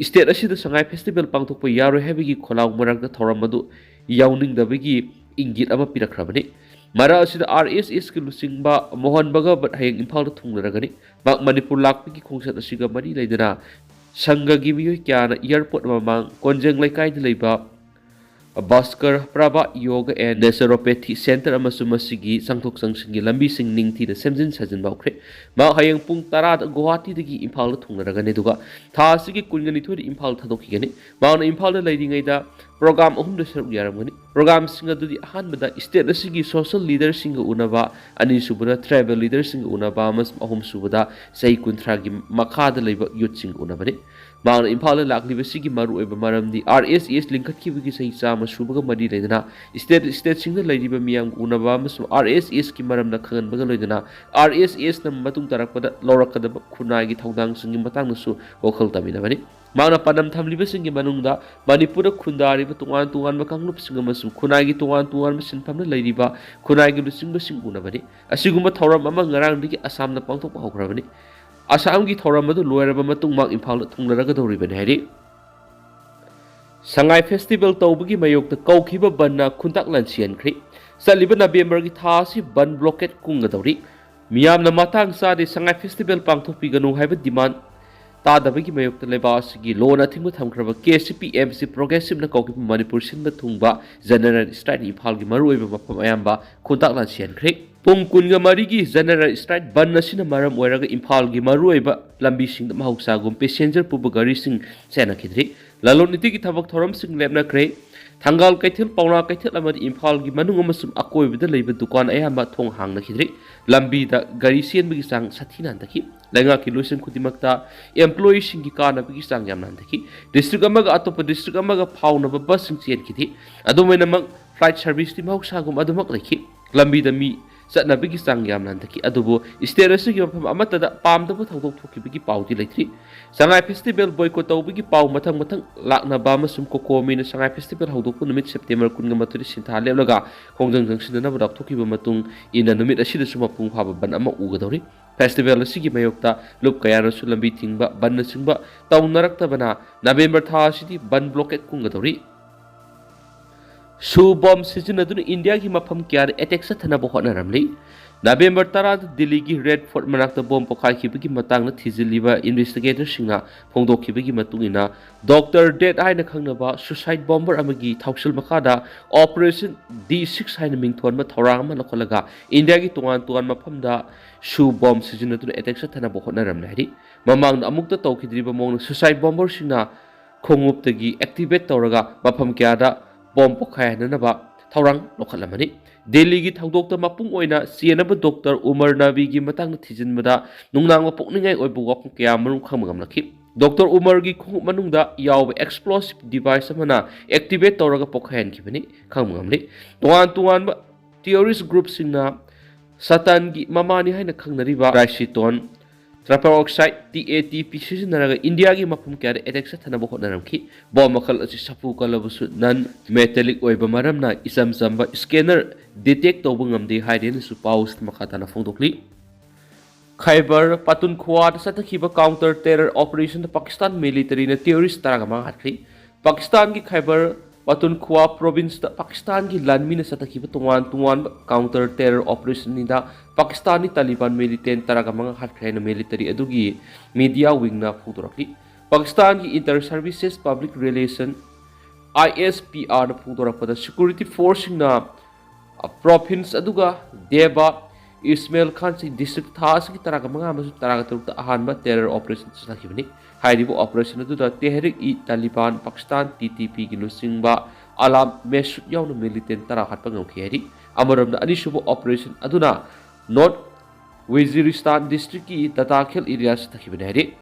state ꯑꯁꯤꯗ ꯁꯉꯥꯏ Festival ꯄꯥꯡꯊꯣꯛꯄ ꯌꯥꯔꯣꯏ ꯍꯥꯏꯕꯒꯤ ꯈꯣꯜꯂꯥꯎ ꯃꯔꯛꯇ ꯊꯧꯔꯝ ꯑꯗꯨ ꯌꯥꯎꯅꯤꯡꯗꯕꯒꯤ ꯏꯪꯒꯤꯠ ꯑꯃ ꯄꯤꯔꯛꯈ꯭ꯔꯕꯅꯤ꯫ ꯃꯔꯛ ꯑꯁꯤꯗ RSSꯀꯤ ꯂꯨꯆꯤꯡꯕ ꯃꯣꯍꯟ ꯚꯒꯕꯠ ꯍꯌꯦꯡ ꯏꯝꯐꯥꯜꯗ ꯊꯨꯡꯂꯔꯒꯅꯤ꯫ ꯃꯍꯥꯛ ꯃꯅꯤꯄꯨꯔ ꯂꯥꯛꯄꯒꯤ ꯈꯣꯡꯆꯠ ꯑꯁꯤꯒ ꯃꯔꯤ ꯂꯩꯅꯅ ꯁꯪꯘꯒꯤ ꯃꯤꯑꯣꯏ ꯀꯌꯥꯅ airport ꯃꯃꯥꯡ ꯀꯣꯟꯖꯦꯡ ꯂꯩꯀꯥꯏꯗ ꯂꯩꯕ Bhaskar Prabha Yoga and Naturopathy Center ꯑꯃꯁꯨꯡ ꯃꯁꯤꯒꯤ ꯆꯪꯊꯣꯛ ꯆꯪꯁꯤꯟꯒꯤ ꯂꯝꯕꯤꯁꯤꯡ ꯅꯤꯡꯊꯤꯅ ꯁꯦꯝꯖꯤꯟ ꯁꯥꯖꯤꯟꯕ ꯍꯧꯈ꯭ꯔꯦ꯫ ꯃꯍꯥꯛ ꯍꯌꯦꯡ ꯄꯨꯡ ꯇꯔꯥꯗ ꯒꯨꯋꯥꯍꯥꯇꯤꯗꯒꯤ ꯏꯝꯐꯥꯜꯗ ꯊꯨꯡꯂꯔꯒꯅꯤ, ꯑꯗꯨꯒ ꯊꯥ ꯑꯁꯤꯒꯤ ꯀꯨꯟꯒ ꯅꯤꯊꯣꯏꯗ ꯏꯝꯐꯥꯜ ꯊꯥꯗꯣꯛꯈꯤꯒꯅꯤ꯫ ꯃꯍꯥꯛꯅ ꯏꯝꯐꯥꯜꯗ ꯂꯩꯔꯤꯉꯩꯗ program ꯑꯍꯨꯝꯗ ꯁꯔꯨꯛ ꯌꯥꯔꯝꯒꯅꯤ꯫ Programꯁꯤꯡ ꯑꯗꯨꯗꯤ ꯑꯍꯥꯟꯕꯗ state ꯑꯁꯤꯒꯤ social leaderꯁꯤꯡꯒ ꯎꯅꯕ, ꯑꯅꯤꯁꯨꯕꯗ tribal leaderꯁꯤꯡꯒ ꯎꯅꯕ ꯑꯃꯁꯨꯡ ꯑꯍꯨꯝꯁꯨꯕꯗ ꯆꯍꯤ ꯀꯨꯟꯊ꯭ꯔꯥꯒꯤ ꯃꯈꯥꯗ ꯂꯩꯕ youthꯁꯤꯡꯒ ꯎꯅꯕꯅꯤ꯫ ꯃꯍꯥꯛꯅ ꯏꯝꯐꯥꯜꯗ ꯂꯥꯛꯂꯤꯕꯁꯤꯒꯤ ꯃꯔꯨꯑꯣꯏꯕ ꯃꯔꯝꯗꯤ RSS ꯂꯤꯡꯈꯠꯈꯤꯕꯒꯤ ꯆꯍꯤ ꯆꯥꯝꯃ ꯁꯨꯕꯒ ꯃꯔꯤ ꯂꯩꯅꯅ state, stateꯁꯤꯡꯗ ꯂꯩꯔꯤꯕ ꯃꯤꯌꯥꯝꯒ ꯎꯅꯕ ꯑꯃꯁꯨꯡ RSSꯀꯤ ꯃꯔꯝꯗ ꯈꯪꯍꯟꯕꯒ ꯂꯣꯏꯅꯅ RSSꯅ ꯃꯇꯨꯡ ꯇꯥꯔꯛꯄꯗ ꯂꯧꯔꯛꯀꯗꯕ ꯈꯨꯟꯅꯥꯏꯒꯤ ꯊꯧꯗꯥꯡꯁꯤꯡꯒꯤ ꯃꯇꯥꯡꯗꯁꯨ ꯋꯥꯈꯜ ꯇꯥꯃꯤꯟꯅꯕꯅꯤ꯫ ꯃꯍꯥꯛꯅ ꯄꯥꯟꯗꯝ ꯊꯝꯂꯤꯕꯁꯤꯡꯒꯤ ꯃꯅꯨꯡꯗ ꯃꯅꯤꯄꯨꯔꯗ ꯈꯨꯟꯗꯥꯔꯤꯕ ꯇꯣꯉꯥꯟ ꯇꯣꯉꯥꯟꯕ ꯀꯥꯡꯂꯨꯞꯁꯤꯡ ꯑꯃꯁꯨꯡ ꯈꯨꯟꯅꯥꯏꯒꯤ ꯇꯣꯉꯥꯟ ꯇꯣꯉꯥꯟꯕ ꯁꯤꯟꯐꯝꯗ ꯂꯩꯔꯤꯕ ꯈꯨꯟꯅꯥꯏꯒꯤ ꯂꯨꯆꯤꯡꯕꯁꯤꯡ ꯎꯅꯕꯅꯤ꯫ ꯑꯁꯤꯒꯨꯝꯕ ꯊꯧꯔꯝ ꯑꯃ ꯉꯔꯥꯡꯗꯒꯤ ꯑꯁꯥꯝꯗ ꯄꯥꯡꯊꯣꯛꯄ ꯍꯧꯈ꯭ꯔꯕꯅꯤ꯫ ꯑꯁꯥꯝꯒꯤ ꯊꯧꯔꯝ ꯑꯗꯨ ꯂꯣꯏꯔꯕ ꯃꯇꯨꯡ ꯃꯍꯥꯛ ꯏꯝꯐꯥꯜꯗ ꯊꯨꯡꯂꯔꯒꯗꯧꯔꯤꯕꯅꯤ ꯍꯥꯏꯔꯤ꯫ ꯁꯉꯥꯏ ꯐꯦꯁꯇꯤꯚꯦꯜ ꯇꯧꯕꯒꯤ ꯃꯥꯌꯣꯛꯇ ꯀꯧꯈꯤꯕ ꯕꯟꯅ ꯈꯨꯟꯇꯥꯛ ꯂꯥꯟꯁꯤꯍꯟꯈ꯭ꯔꯦ꯫ ꯆꯠꯂꯤꯕ ꯅꯕꯦꯝꯕꯔꯒꯤ ꯊꯥ ꯑꯁꯤ ꯕꯟ ꯕ꯭ꯂꯣꯀꯦꯠ ꯀꯨꯡꯒꯗꯧꯔꯤ꯫ ꯃꯤꯌꯥꯝꯅ ꯃꯇꯥꯡ ꯆꯥꯗꯦ, ꯁꯉꯥꯏ ꯐꯦꯁꯇꯤꯚꯦꯜ ꯄꯥꯡꯊꯣꯛꯄꯤꯒꯅꯨ ꯍꯥꯏꯕ ꯗꯤꯃꯥꯟ ꯇꯥꯗꯕꯒꯤ ꯃꯥꯌꯣꯛꯇ ꯂꯩꯕꯥꯛ ꯑꯁꯤꯒꯤ ꯂꯣꯟ ꯑꯊꯤꯡꯕ ꯊꯝꯈ꯭ꯔꯕ K S U P M S U ꯄ꯭ꯔꯣꯒ꯭ꯔꯦꯁꯤꯚꯅ ꯀꯧꯈꯤꯕ ꯃꯅꯤꯄꯨꯔ ꯁꯤꯟꯕ ꯊꯨꯡꯕ ꯖꯦꯅꯔꯦꯜ ꯁ꯭ꯇ꯭ꯔꯥꯏꯛꯅ ꯏꯝꯐꯥꯜꯒꯤ ꯃꯔꯨꯑꯣꯏꯕ ꯃꯐꯝ ꯑꯌꯥꯝꯕ ꯈꯨꯟꯇꯥꯛ ꯂꯥꯟꯁꯤꯍꯟꯈ꯭ꯔꯦ꯫ ꯄꯨꯡ ꯀꯨꯟꯒ ꯃꯔꯤꯒꯤ ꯖꯦꯅꯔꯦꯜ ꯁ꯭ꯇ꯭ꯔꯥꯏꯛ ꯕꯟ ꯑꯁꯤꯅ ꯃꯔꯝ ꯑꯣꯏꯔꯒ ꯏꯝꯐꯥꯜꯒꯤ ꯃꯔꯨꯑꯣꯏꯕ ꯂꯝꯕꯤꯁꯤꯡꯗ ꯃꯍꯧꯁꯥꯒꯨꯝ ꯄꯦꯁꯦꯟꯖꯔ ꯄꯨꯕ ꯒꯥꯔꯤꯁꯤꯡ ꯆꯦꯟꯅꯈꯤꯗ꯭ꯔꯤ꯫ ꯂꯂꯣꯟ ꯏꯇꯤꯛꯀꯤ ꯊꯕꯛ ꯊꯧꯔꯝꯁꯤꯡ ꯂꯦꯞꯅꯈ꯭ꯔꯦ꯫ ꯊꯪꯒꯥꯜ ꯀꯩꯊꯦꯜ, ꯄꯥꯎꯅꯥ ꯀꯩꯊꯦꯜ ꯑꯃꯗꯤ ꯏꯝꯐꯥꯜꯒꯤ ꯃꯅꯨꯡ ꯑꯃꯁꯨꯡ ꯑꯀꯣꯏꯕꯗ ꯂꯩꯕ ꯗꯨꯀꯥꯟ ꯑꯌꯥꯝꯕ ꯊꯣꯡ ꯍꯥꯡꯅꯈꯤꯗ꯭ꯔꯤ꯫ ꯂꯝꯕꯤꯗ ꯒꯥꯔꯤ ꯆꯦꯟꯕꯒꯤ ꯆꯥꯡ ꯁꯥꯊꯤꯅ ꯍꯟꯊꯈꯤ꯫ ꯂꯩꯉꯥꯛꯀꯤ ꯂꯣꯏꯁꯪ ꯈꯨꯗꯤꯡꯃꯛꯇ ꯑꯦꯝꯄ꯭ꯂꯣꯌꯤꯁꯤꯡꯒꯤ ꯀꯥꯟꯅꯕꯒꯤ ꯆꯥꯡ ꯌꯥꯝꯅ ꯍꯟꯊꯈꯤ꯫ ꯗꯤꯁꯇ꯭ꯔꯤꯛ ꯑꯃꯒ ꯑꯇꯣꯞꯄ ꯗꯤꯁꯇ꯭ꯔꯤꯛ ꯑꯃꯒ ꯐꯥꯎꯅꯕ ꯕꯁꯁꯤꯡ ꯆꯦꯟꯈꯤꯗꯦ꯫ ꯑꯗꯨꯝ ꯑꯣꯏꯅꯃꯛ, ꯐ꯭ꯂꯥꯏꯠ ꯁꯔꯚꯤꯁꯇꯤ ꯃꯍꯧꯁꯥꯒꯨꯝ ꯑꯗꯨꯃꯛ ꯂꯩꯈꯤ꯫ ꯂꯝꯕꯤꯗ ꯃꯤ ꯆꯠꯅꯕꯒꯤ ꯆꯥꯡ ꯌꯥꯝꯅ ꯍꯟꯊꯈꯤ꯫ ꯑꯗꯨꯕꯨ ꯁ꯭ꯇꯦꯠ ꯑꯁꯤꯒꯤ ꯃꯐꯝ ꯑꯃꯠꯇꯗ ꯄꯥꯝꯗꯕ ꯊꯧꯗꯣꯛ ꯊꯣꯛꯈꯤꯕꯒꯤ ꯄꯥꯎꯗꯤ ꯂꯩꯇ꯭ꯔꯤ꯫ ꯁꯉꯥꯏ ꯐꯦꯁꯇꯤꯚꯦꯜ ꯕꯣꯏꯀꯣꯠ ꯇꯧꯕꯒꯤ ꯄꯥꯎ ꯃꯊꯪ ꯃꯊꯪ ꯂꯥꯛꯅꯕ ꯑꯃꯁꯨꯡ ꯀꯣꯀꯣꯃꯤꯅ ꯁꯉꯥꯏ ꯐꯦꯁꯇꯤꯚꯦꯜ ꯍꯧꯗꯣꯛꯄ ꯅꯨꯃꯤꯠ ꯁꯦꯞꯇꯦꯝꯕꯔ ꯀꯨꯟꯒ ꯃꯥꯊꯣꯏꯗ ꯁꯤꯟꯊꯥ ꯂꯦꯞꯂꯒ ꯈꯣꯡꯖꯪ ꯆꯪꯁꯤꯟꯅꯅꯕ ꯂꯥꯎꯊꯣꯛꯈꯤꯕ ꯃꯇꯨꯡ ꯏꯟꯅ ꯅꯨꯃꯤꯠ ꯑꯁꯤꯗꯁꯨ ꯃꯄꯨꯡ ꯐꯥꯕ ꯕꯟ ꯑꯃ ꯎꯒꯗꯧꯔꯤ꯫ ꯐꯦꯁꯇꯤꯚꯦꯜ ꯑꯁꯤꯒꯤ ꯃꯥꯌꯣꯛꯇ ꯂꯨꯞ ꯀꯌꯥꯅꯁꯨ ꯂꯝꯕꯤ ꯊꯤꯡꯕ, ꯕꯟꯅꯆꯤꯡꯕ ꯇꯧꯅꯔꯛꯇꯕꯅ ꯅꯕꯦꯝꯕꯔ ꯊꯥ ꯑꯁꯤꯗꯤ ꯕꯟ ꯕ꯭ꯂꯣꯀꯦꯠ ꯀꯨꯡꯒꯗꯧꯔꯤ꯫ ꯁꯨ ꯕꯣꯝ ꯁꯤꯖꯤꯟꯅꯗꯨꯅ ꯏꯟꯗꯤꯌꯥꯒꯤ ꯃꯐꯝ ꯀꯌꯥꯗ ꯑꯦꯇꯦꯛ ꯆꯠꯊꯅꯕ ꯍꯣꯠꯅꯔꯝꯂꯤ꯫ ꯅꯕꯦꯝꯕꯔ ꯇꯔꯥꯗ ꯗꯤꯜꯂꯤꯒꯤ ꯔꯦꯗ ꯐꯣꯔꯠ ꯃꯅꯥꯛꯇ ꯕꯣꯝ ꯄꯣꯈꯥꯏꯈꯤꯕꯒꯤ ꯃꯇꯥꯡꯗ ꯊꯤꯖꯤꯜꯂꯤꯕ ꯏꯟꯚꯦꯁꯇꯤꯒꯦꯇꯔꯁꯤꯡꯅ ꯐꯣꯡꯗꯣꯛꯈꯤꯕꯒꯤ ꯃꯇꯨꯡ ꯏꯟꯅ, ꯗꯣꯛꯇꯔ ꯗꯦꯠ ꯍꯥꯏꯅ ꯈꯪꯅꯕ ꯁꯨꯁꯥꯏꯠ ꯕꯣꯝꯕꯔ ꯑꯃꯒꯤ ꯊꯧꯁꯤꯜ ꯃꯈꯥꯗ ꯑꯣꯄꯔꯦꯁꯟ ꯗꯤ ꯁꯤꯛꯁ ꯍꯥꯏꯅ ꯃꯤꯡꯊꯣꯟꯕ ꯊꯧꯔꯥꯡ ꯑꯃ ꯂꯧꯈꯠꯂꯒ ꯏꯟꯗꯤꯌꯥꯒꯤ ꯇꯣꯉꯥꯟ ꯇꯣꯉꯥꯟꯕ ꯃꯐꯝꯗ ꯁꯨ ꯕꯣꯝ ꯁꯤꯖꯤꯟꯅꯗꯨꯅ ꯑꯦꯇꯦꯛ ꯆꯠꯊꯅꯕ ꯍꯣꯠꯅꯔꯝꯂꯦ ꯍꯥꯏꯔꯤ꯫ ꯃꯃꯥꯡꯗ ꯑꯃꯨꯛꯇ ꯇꯧꯈꯤꯗ꯭ꯔꯤꯕ ꯃꯑꯣꯡꯗ ꯁꯨꯁꯥꯏꯠ ꯕꯣꯝꯕꯔꯁꯤꯡꯅ ꯈꯣꯡꯎꯞꯇꯒꯤ ꯑꯦꯛꯇꯤꯚꯦꯠ ꯇꯧꯔꯒ ꯃꯐꯝ ꯀꯌꯥꯗ ꯕꯣꯝ ꯄꯣꯈꯥꯏꯍꯟꯅꯅꯕ ꯊꯧꯔꯥꯡ ꯂꯧꯈꯠꯂꯝꯕꯅꯤ꯫ ꯗꯦꯜꯂꯤꯒꯤ ꯊꯧꯗꯣꯛꯇ ꯃꯄꯨꯡ ꯑꯣꯏꯅ ꯆꯦꯟꯅꯕ ꯗꯣꯛꯇꯔ ꯎꯃꯔ ꯅꯕꯤꯒꯤ ꯃꯇꯥꯡꯗ ꯊꯤꯖꯤꯟꯕꯗ ꯅꯨꯡꯅꯥꯡꯕ ꯄꯣꯛꯅꯤꯡꯉꯥꯏ ꯑꯣꯏꯕ ꯋꯥꯐꯝ ꯀꯌꯥ ꯃꯔꯨꯝ ꯈꯪꯕ ꯉꯝꯂꯛꯈꯤ꯫ ꯗꯣꯛꯇꯔ ꯎꯃꯔꯒꯤ ꯈꯣꯡꯎꯞ ꯃꯅꯨꯡꯗ ꯌꯥꯎꯕ ꯑꯦꯛꯁꯄ꯭ꯂꯣꯁꯤꯚ ꯗꯤꯚꯥꯏꯁ ꯑꯃꯅ ꯑꯦꯛꯇꯤꯚꯦꯠ ꯇꯧꯔꯒ ꯄꯣꯈꯥꯏꯍꯟꯈꯤꯕꯅꯤ ꯈꯪꯕ ꯉꯝꯂꯤ꯫ ꯇꯣꯉꯥꯟ ꯇꯣꯉꯥꯟꯕ ꯇꯦꯔꯣꯔꯤꯁ ꯒ꯭ꯔꯨꯞꯁꯤꯡꯅ ꯁꯥꯇꯥꯟꯒꯤ ꯃꯃꯥꯅꯤ ꯍꯥꯏꯅ ꯈꯪꯅꯔꯤꯕ triacetone, triperoxide, T A T P, ꯁꯤꯖꯤꯟꯅꯔꯒ ꯏꯟꯗꯤꯌꯥꯒꯤ ꯃꯐꯝ ꯀꯌꯥꯗ ꯑꯦꯇꯦꯛ ꯆꯠꯊꯅꯕ ꯍꯣꯠꯅꯔꯝꯈꯤ꯫ ꯕꯣꯝ ꯃꯈꯜ ꯑꯁꯤ ꯁꯥꯐꯨ ꯀꯜꯂꯕꯁꯨ ꯅꯟ ꯃꯦꯇꯦꯂꯤꯛ ꯑꯣꯏꯕ ꯃꯔꯝꯅ ꯏꯆꯝ ꯆꯝꯕ ꯁ꯭ꯀꯦꯅꯔ ꯗꯤꯇꯦꯛ ꯇꯧꯕ ꯉꯝꯗꯦ ꯍꯥꯏꯔꯦꯅꯁꯨ ꯄꯥꯎ ꯑꯁꯤꯗ ꯃꯈꯥ ꯇꯥꯅ ꯐꯣꯡꯗꯣꯛꯂꯤ꯫ ꯈꯥꯏꯕꯔ ꯄꯥꯇꯨꯟꯈ꯭ꯋꯥꯗ ꯆꯠꯊꯈꯤꯕ ꯀꯥꯎꯟꯇꯔ ꯇꯦꯔꯔ ꯑꯣꯄꯔꯦꯁꯟꯗ ꯄꯥꯀꯤꯁꯇꯥꯟ ꯃꯤꯂꯤꯇꯔꯤꯅ ꯇꯦꯔꯣꯔꯤꯁ ꯇꯔꯥꯒ ꯃꯉꯥ ꯍꯥꯠꯈ꯭ꯔꯦ꯫ ꯄꯥꯀꯤꯁꯇꯥꯟꯒꯤ ꯈꯥꯏꯕꯔ ꯄꯇꯨꯟꯈ꯭ꯋꯥ ꯄ꯭ꯔꯣꯚꯤꯟꯁꯇ ꯄꯥꯀꯤꯁꯇꯥꯟꯒꯤ ꯂꯥꯟꯃꯤꯅ ꯆꯠꯊꯈꯤꯕ ꯇꯣꯉꯥꯟ ꯇꯣꯉꯥꯟꯕ ꯀꯥꯎꯟꯇꯔ ꯇꯦꯔꯔ ꯑꯣꯄꯔꯦꯁꯟ ꯑꯅꯤꯗ ꯄꯥꯀꯤꯁꯇꯥꯟꯒꯤ ꯇꯥꯂꯤꯕꯥꯟ ꯃꯤꯂꯤꯇꯦꯟ ꯇꯔꯥꯒ ꯃꯉꯥ ꯍꯥꯠꯈ꯭ꯔꯦ ꯍꯥꯏꯅ ꯃꯤꯂꯤꯇꯔꯤ ꯑꯗꯨꯒꯤ ꯃꯤꯗꯤꯌꯥ ꯋꯤꯡꯅ ꯐꯣꯡꯗꯣꯔꯛꯂꯤ꯫ ꯄꯥꯀꯤꯁꯇꯥꯟꯒꯤ inter services public relations, I S P ꯑꯥꯔꯅ ꯐꯣꯡꯗꯣꯔꯛꯄꯗ, ꯁꯦꯀ꯭ꯌꯨꯔꯤꯇꯤ ꯐꯣꯔꯁꯁꯤꯡꯅ ꯄ꯭ꯔꯣꯚꯤꯟꯁ ꯑꯗꯨꯒ ꯗꯦꯕꯥ ꯏꯁꯃꯦꯜ ꯈꯥꯟꯁꯤꯡ ꯗꯤꯁꯇ꯭ꯔꯤꯛ ꯊꯥ ꯑꯁꯤꯒꯤ ꯇꯔꯥꯒ ꯃꯉꯥ ꯑꯃꯁꯨꯡ ꯇꯔꯥꯒ ꯇꯔꯨꯛꯇ ꯑꯍꯥꯟꯕ ꯇꯦꯔꯔ ꯑꯣꯄꯔꯦꯁꯟ ꯆꯠꯊꯈꯤꯕꯅꯤ꯫ ꯍꯥꯏꯔꯤꯕ ꯑꯣꯄꯔꯦꯁꯟ ꯑꯗꯨꯗ ꯇꯦꯍꯔꯤꯛ ꯏ ꯇꯥꯂꯤꯕꯥꯟ ꯄꯥꯀꯤꯁꯇꯥꯟ, ꯇꯤ ꯇꯤ ꯄꯤꯒꯤ ꯂꯨꯆꯤꯡꯕ ꯑꯂꯥꯝ ꯃꯦꯁꯨꯗ ꯌꯥꯎꯅ ꯃꯤꯂꯤꯇꯦꯟ ꯇꯔꯥ ꯍꯥꯠꯄ ꯉꯝꯈꯤ ꯍꯥꯏꯔꯤ꯫ ꯑꯃꯔꯣꯝꯗ, ꯑꯅꯤꯁꯨꯕ ꯑꯣꯄꯔꯦꯁꯟ ꯑꯗꯨꯅ ꯅꯣꯔꯠ ꯋꯦꯖꯤꯔꯤꯁꯇꯥꯟ ꯗꯤꯁꯇ꯭ꯔꯤꯛꯀꯤ ꯗꯇꯥꯈꯦꯜ ꯑꯦꯔꯤꯌꯥ ꯆꯠꯊꯈꯤꯕꯅꯤ ꯍꯥꯏꯔꯤ꯫